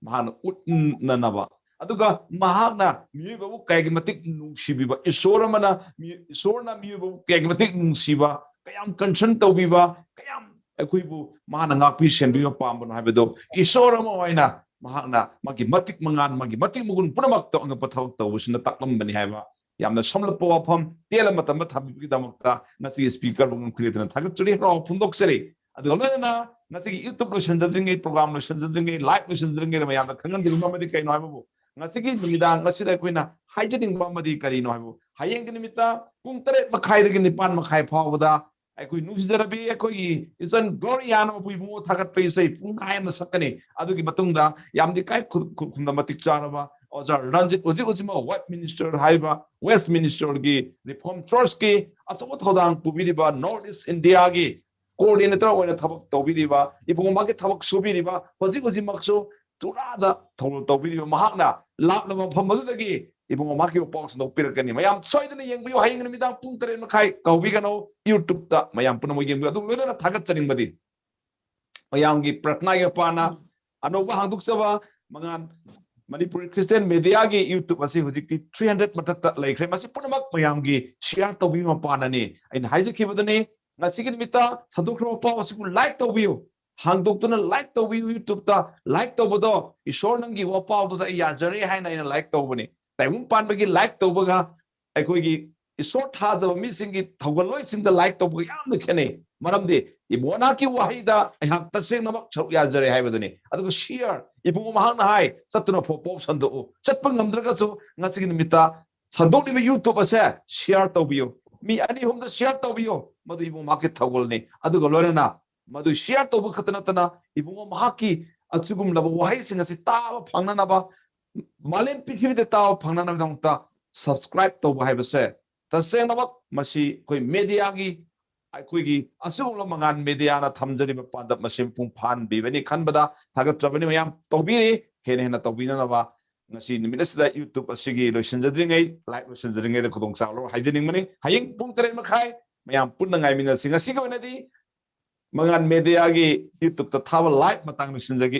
ꯃꯍꯥꯛꯅ ꯎꯠꯅꯅꯕ, ꯑꯗꯨꯒ ꯃꯍꯥꯛꯅ ꯃꯤꯑꯣꯏꯕꯕꯨ ꯀꯌꯥꯒꯤ ꯃꯇꯤꯛ ꯅꯨꯡꯁꯤꯕꯤꯕ, ꯏꯁꯣꯔ ꯑꯃꯅ ꯃꯤ-, ꯏꯁꯣꯔꯅ ꯃꯤꯑꯣꯏꯕꯕꯨ ꯀꯌꯥꯒꯤ ꯃꯇꯤꯛ ꯅꯨꯡꯁꯤꯕ, ꯀꯌꯥꯝ concern ꯇꯧꯕꯤꯕ, ꯀꯌꯥꯝ ꯑꯩꯈꯣꯏꯕꯨ ꯃꯍꯥꯛꯅ ꯉꯥꯛꯄꯤ ꯁꯦꯟꯕꯤꯕ ꯄꯥꯝꯕꯅꯣ ꯍꯥꯏꯕꯗꯣ, ꯏꯁꯣꯔ ꯑꯃ ꯑꯣꯏꯅ ꯃꯍꯥꯛꯅ ꯃꯥꯒꯤ ꯃꯇꯤꯛ ꯃꯉꯥꯜ, ꯃꯥꯒꯤ ꯃꯇꯤꯛ ꯃꯒꯨꯟ ꯄꯨꯝꯅꯃꯛꯇ ꯑꯉꯛꯄ ꯊꯕꯛ ꯇꯧꯕꯁꯤꯅ ꯇꯥꯛꯂꯝꯕꯅꯤ ꯍꯥꯏꯕ ꯌꯥꯝꯅ ꯁꯝꯂꯞꯄ ꯋꯥꯐꯝ ꯇꯦꯜꯂ ꯃꯇꯝꯗ ꯊꯝꯕꯤꯕꯒꯤꯗꯃꯛꯇ ꯉꯁꯤꯒꯤ speakerꯕꯨ ꯅꯣꯛꯐꯤ ꯂꯩꯇꯅ ꯊꯥꯒꯠꯆꯔꯤ, ꯍꯔꯥꯎ ꯐꯣꯡꯗꯣꯛꯆꯔꯤ꯫ ꯑꯗꯨꯒ ꯂꯣꯏꯅꯅ ꯉꯁꯤꯒꯤ YouTube ꯂꯣꯏꯁꯤꯟꯖꯗ꯭ꯔꯤꯉꯩ, program ꯂꯣꯏꯁꯤꯟꯖꯗ꯭ꯔꯤꯉꯩ, live ꯂꯣꯏꯁꯤꯟꯖꯗ꯭ꯔꯤꯉꯩꯗ ꯃꯌꯥꯝꯗ ꯈꯪꯍꯟꯖꯅꯤꯡꯕ ꯑꯃꯗꯤ ꯀꯩꯅꯣ ꯍꯥꯏꯕꯕꯨ, ꯉꯁꯤꯒꯤ ꯅꯨꯃꯤꯗꯥꯡ ꯑꯁꯤꯗ ꯑꯩꯈꯣꯏꯅ ꯍꯥꯏꯖꯅꯤꯡꯕ ꯑꯃꯗꯤ ꯀꯔꯤꯅꯣ ꯍꯥꯏꯕꯕꯨ, ꯍꯌꯦꯡꯒꯤ ꯅꯨꯃꯤꯠꯇ ꯄꯨꯡ ꯇꯔꯦꯠ ꯃꯈꯥꯏꯗꯒꯤ ꯅꯤꯄꯥꯟ ꯃꯈꯥꯏ ꯐꯥꯎꯕꯗ ꯑꯩꯈꯣꯏ ꯅꯨꯡꯁꯤꯖꯔꯕꯤ ꯑꯩꯈꯣꯏꯒꯤ ꯏꯆꯟ ꯒ꯭ꯂꯣꯔꯤꯌꯥꯅ ꯃꯄꯨ ꯏꯕꯨꯡꯉꯣ ꯊꯥꯒꯠꯄ ꯏꯁꯩ ꯄꯨꯡꯈꯥꯏ ꯑꯃ ꯁꯛꯀꯅꯤ꯫ ꯑꯗꯨꯒꯤ ꯃꯇꯨꯡꯗ ꯌꯥꯝꯗꯤ ꯀꯥꯏ ꯈꯨ-, ꯈꯨ-, ꯈꯨꯟꯗ ꯃꯇꯤꯛ ꯆꯥꯔꯕ ꯑꯣꯖꯥ ꯔꯟꯖꯤꯠ, ꯍꯧꯖꯤꯛ ꯍꯧꯖꯤꯛꯃꯛ ꯋꯦꯜꯊ ꯃꯤꯅꯤꯁꯇꯔ ꯍꯥꯏꯕ, ꯋꯦꯜꯊ ꯃꯤꯅꯤꯁꯇꯔꯒꯤ ꯔꯤꯐꯣꯔꯝ ꯆꯔꯆꯀꯤ ꯑꯆꯧꯕ ꯊꯧꯗꯥꯡ ꯄꯨꯕꯤꯔꯤꯕ, ꯅꯣꯔꯠ ꯏꯁ ꯏꯟꯗꯤꯌꯥꯒꯤ ꯀꯣꯑꯣꯔꯗꯤꯅꯦꯇꯔ ꯑꯣꯏꯅ ꯊꯕꯛ ꯇꯧꯕꯤꯔꯤꯕ, ꯏꯕꯨꯡꯉꯣ ꯃꯍꯥꯛꯀꯤ ꯊꯕꯛ ꯁꯨꯕꯤꯔꯤꯕ, ꯍꯧꯖꯤꯛ ꯍꯧꯖꯤꯛꯃꯛꯁꯨ ꯇꯨꯔꯥꯗ ꯊꯧꯒꯜ ꯇꯧꯕꯤꯔꯤꯕ ꯃꯍꯥꯛꯅ ꯂꯥꯞꯂꯕ ꯃꯐꯝ ꯑꯗꯨꯗꯒꯤ ꯏꯕꯨꯡꯉꯣ ꯃꯍꯥꯛꯀꯤ ꯄꯥꯎ ꯁꯟꯗꯣꯛꯄꯤꯔꯛꯀꯅꯤ꯫ ꯃꯌꯥꯝ ꯁꯣꯏꯗꯅ ꯌꯦꯡꯕꯤꯌꯨ꯫ ꯍꯌꯦꯡ ꯅꯨꯃꯤꯗꯥꯡ ꯄꯨꯡ ꯇꯔꯦꯠ ꯃꯈꯥꯏ ꯀꯥꯎꯕꯤꯒꯅꯨ, YouTube-ꯇ ꯃꯌꯥꯝ ꯄꯨꯝꯅꯃꯛ ꯌꯦꯡꯕꯤꯌꯨ꯫ ꯑꯗꯨ ꯂꯣꯏꯅꯅ ꯊꯥꯒꯠꯆꯅꯤꯡꯕꯗꯤ ꯃꯌꯥꯝꯒꯤ ꯄ꯭ꯔꯊꯅꯥꯒꯤ ꯃꯄꯥꯟꯅ ꯑꯅꯧꯕ ꯍꯥꯡꯗꯣꯛꯆꯕ ꯃꯉꯥꯟ ꯃꯅꯤꯄꯨꯔꯤ ꯈ꯭ꯔꯤꯁꯇꯤꯌꯥꯟ ꯃꯦꯗꯤꯌꯥꯒꯤ YouTube ꯑꯁꯤ ꯍꯧꯖꯤꯛꯇꯤ three hundred ꯃꯊꯛꯇ ꯂꯩꯈ꯭ꯔꯦ꯫ ꯃꯁꯤ ꯄꯨꯝꯅꯃꯛ ꯃꯌꯥꯝꯒꯤ ꯁꯤꯌꯥꯔ ꯇꯧꯕꯤꯕ ꯃꯄꯥꯟꯅꯅꯤ꯫ ꯑꯩꯅ ꯍꯥꯏꯖꯈꯤꯕꯗꯨꯅꯤ, ꯉꯁꯤꯒꯤ ꯅꯨꯃꯤꯠꯇ ꯁꯟꯗꯣꯛꯈ꯭ꯔꯕ ꯄꯥꯎ ꯑꯁꯤꯕꯨ ꯂꯥꯏꯛ ꯇꯧꯕꯤꯌꯨ꯫ ꯍꯥꯡꯗꯣꯛꯇꯨꯅ ꯂꯥꯏꯛ ꯇꯧꯕꯤꯌꯨ꯫ YouTube-ꯇ ꯂꯥꯏꯛ ꯇꯧꯕꯗꯣ, "ꯏꯁꯣꯔ, ꯅꯪꯒꯤ ꯋꯥꯄꯥꯎꯗꯨꯗ ꯑꯩ ꯌꯥꯖꯔꯦ" ꯍꯥꯏꯅ ꯑꯩꯅ ꯂꯥꯏꯛ ꯇꯧꯕꯅꯤ꯫ ꯇꯥꯏꯕꯪ ꯄꯥꯟꯕꯒꯤ ꯂꯥꯏꯛ ꯇꯧꯕꯒ ꯑꯩꯈꯣꯏꯒꯤ ꯏꯁꯣꯔ ꯊꯥꯖꯕ ꯃꯤꯁꯤꯡꯒꯤ ꯊꯧꯒꯜꯂꯣꯏꯁꯤꯡꯗ ꯂꯥꯏꯛ ꯇꯧꯕꯒ ꯌꯥꯝꯅ ꯈꯦꯠꯅꯩ꯫ ꯃꯔꯝꯗꯤ ꯏꯕꯣꯅꯥꯀꯤ ꯋꯥꯍꯩꯗ ꯑꯩꯍꯥꯛ ꯇꯁꯦꯡꯅꯃꯛ ꯁꯔꯨꯛ ꯌꯥꯖꯔꯦ ꯍꯥꯏꯕꯗꯨꯅꯤ꯫ ꯑꯗꯨꯒ ꯁꯤꯌꯥꯔ, ꯏꯕꯨꯡꯉꯣ ꯃꯍꯥꯛꯅ ꯍꯥꯏ, "ꯆꯠꯇꯨꯅ ꯐꯧ ꯄꯥꯎ ꯁꯟꯗꯣꯛꯎ"꯫ ꯆꯠꯄ ꯉꯝꯗ꯭ꯔꯒꯁꯨ ꯉꯁꯤꯒꯤ ꯅꯨꯃꯤꯠꯇ ꯁꯟꯗꯣꯛꯂꯤꯕ YouTube ꯑꯁꯦ ꯁꯤꯌꯥꯔ ꯇꯧꯕꯤꯌꯨ꯫ ꯃꯤ ꯑꯅꯤ ꯑꯍꯨꯝꯗ ꯁꯤꯌꯥꯔ ꯇꯧꯕꯤꯌꯨ꯫ ꯃꯗꯨ ꯏꯕꯨꯡꯉꯣ ꯃꯍꯥꯛꯀꯤ ꯊꯧꯒꯜꯅꯤ꯫ ꯑꯗꯨꯒ ꯂꯣꯏꯅꯅ ꯃꯗꯨ ꯁꯤꯌꯥꯔ ꯇꯧꯕ ꯈꯛꯇ ꯅꯠꯇꯅ ꯏꯕꯨꯡꯉꯣ ꯃꯍꯥꯛꯀꯤ ꯑꯁꯤꯒꯨꯝꯂꯕ ꯋꯥꯍꯩꯁꯤꯡ ꯑꯁꯤ ꯇꯥꯕ ꯐꯪꯅꯅꯕ, ꯃꯥꯂꯦꯝ ꯄ꯭ꯔꯤꯊꯤꯕꯤꯗ ꯇꯥꯕ ꯐꯪꯅꯅꯕꯒꯤꯗꯃꯛꯇ ꯁꯕꯁꯀ꯭ꯔꯥꯏꯕ ꯇꯧꯕ ꯍꯥꯏꯕꯁꯦ ꯇꯁꯦꯡꯅꯃꯛ ꯃꯁꯤ ꯑꯩꯈꯣꯏ ꯃꯦꯗꯤꯌꯥꯒꯤ, ꯑꯩꯈꯣꯏꯒꯤ ꯑꯁꯤꯒꯨꯝꯂꯕ ꯃꯉꯥꯟ ꯃꯦꯗꯤꯌꯥꯅ ꯊꯝꯖꯔꯤꯕ ꯄꯥꯟꯗꯝ ꯑꯁꯤ ꯃꯄꯨꯡ ꯐꯥꯍꯟꯕꯤꯕꯅꯤ ꯈꯟꯕꯗ ꯊꯥꯒꯠꯆꯕꯅꯤ꯫ ꯃꯌꯥꯝ ꯇꯧꯕꯤꯔꯤ, ꯍꯦꯟꯅ ꯍꯦꯟꯅ ꯇꯧꯕꯤꯅꯅꯕ ꯉꯁꯤ ꯅꯨꯃꯤꯠ ꯑꯁꯤꯗ YouTube ꯑꯁꯤꯒꯤ ꯂꯣꯏꯁꯤꯟꯖꯗ꯭ꯔꯤꯉꯩ, ꯂꯥꯏꯚ ꯂꯣꯏꯁꯤꯟꯖꯗ꯭ꯔꯤꯉꯩꯗ ꯈꯨꯗꯣꯡꯆꯥꯕ ꯂꯧꯔꯣ ꯍꯥꯏꯖꯅꯤꯡꯕꯅꯤ꯫ ꯍꯌꯦꯡ ꯄꯨꯡ ꯇꯔꯦꯠ ꯃꯈꯥꯏ ꯃꯌꯥꯝ ꯄꯨꯟꯅ ꯉꯥꯏꯃꯤꯟꯅꯁꯤ꯫ ꯉꯁꯤꯒꯤ ꯑꯣꯏꯅꯗꯤ ꯃꯉꯥꯟ ꯃꯦꯗꯤꯌꯥꯒꯤ YouTube-ꯇ ꯊꯥꯕ ꯂꯥꯏꯚ ꯃꯇꯥꯡ ꯂꯣꯏꯁꯤꯟꯖꯒꯦ꯫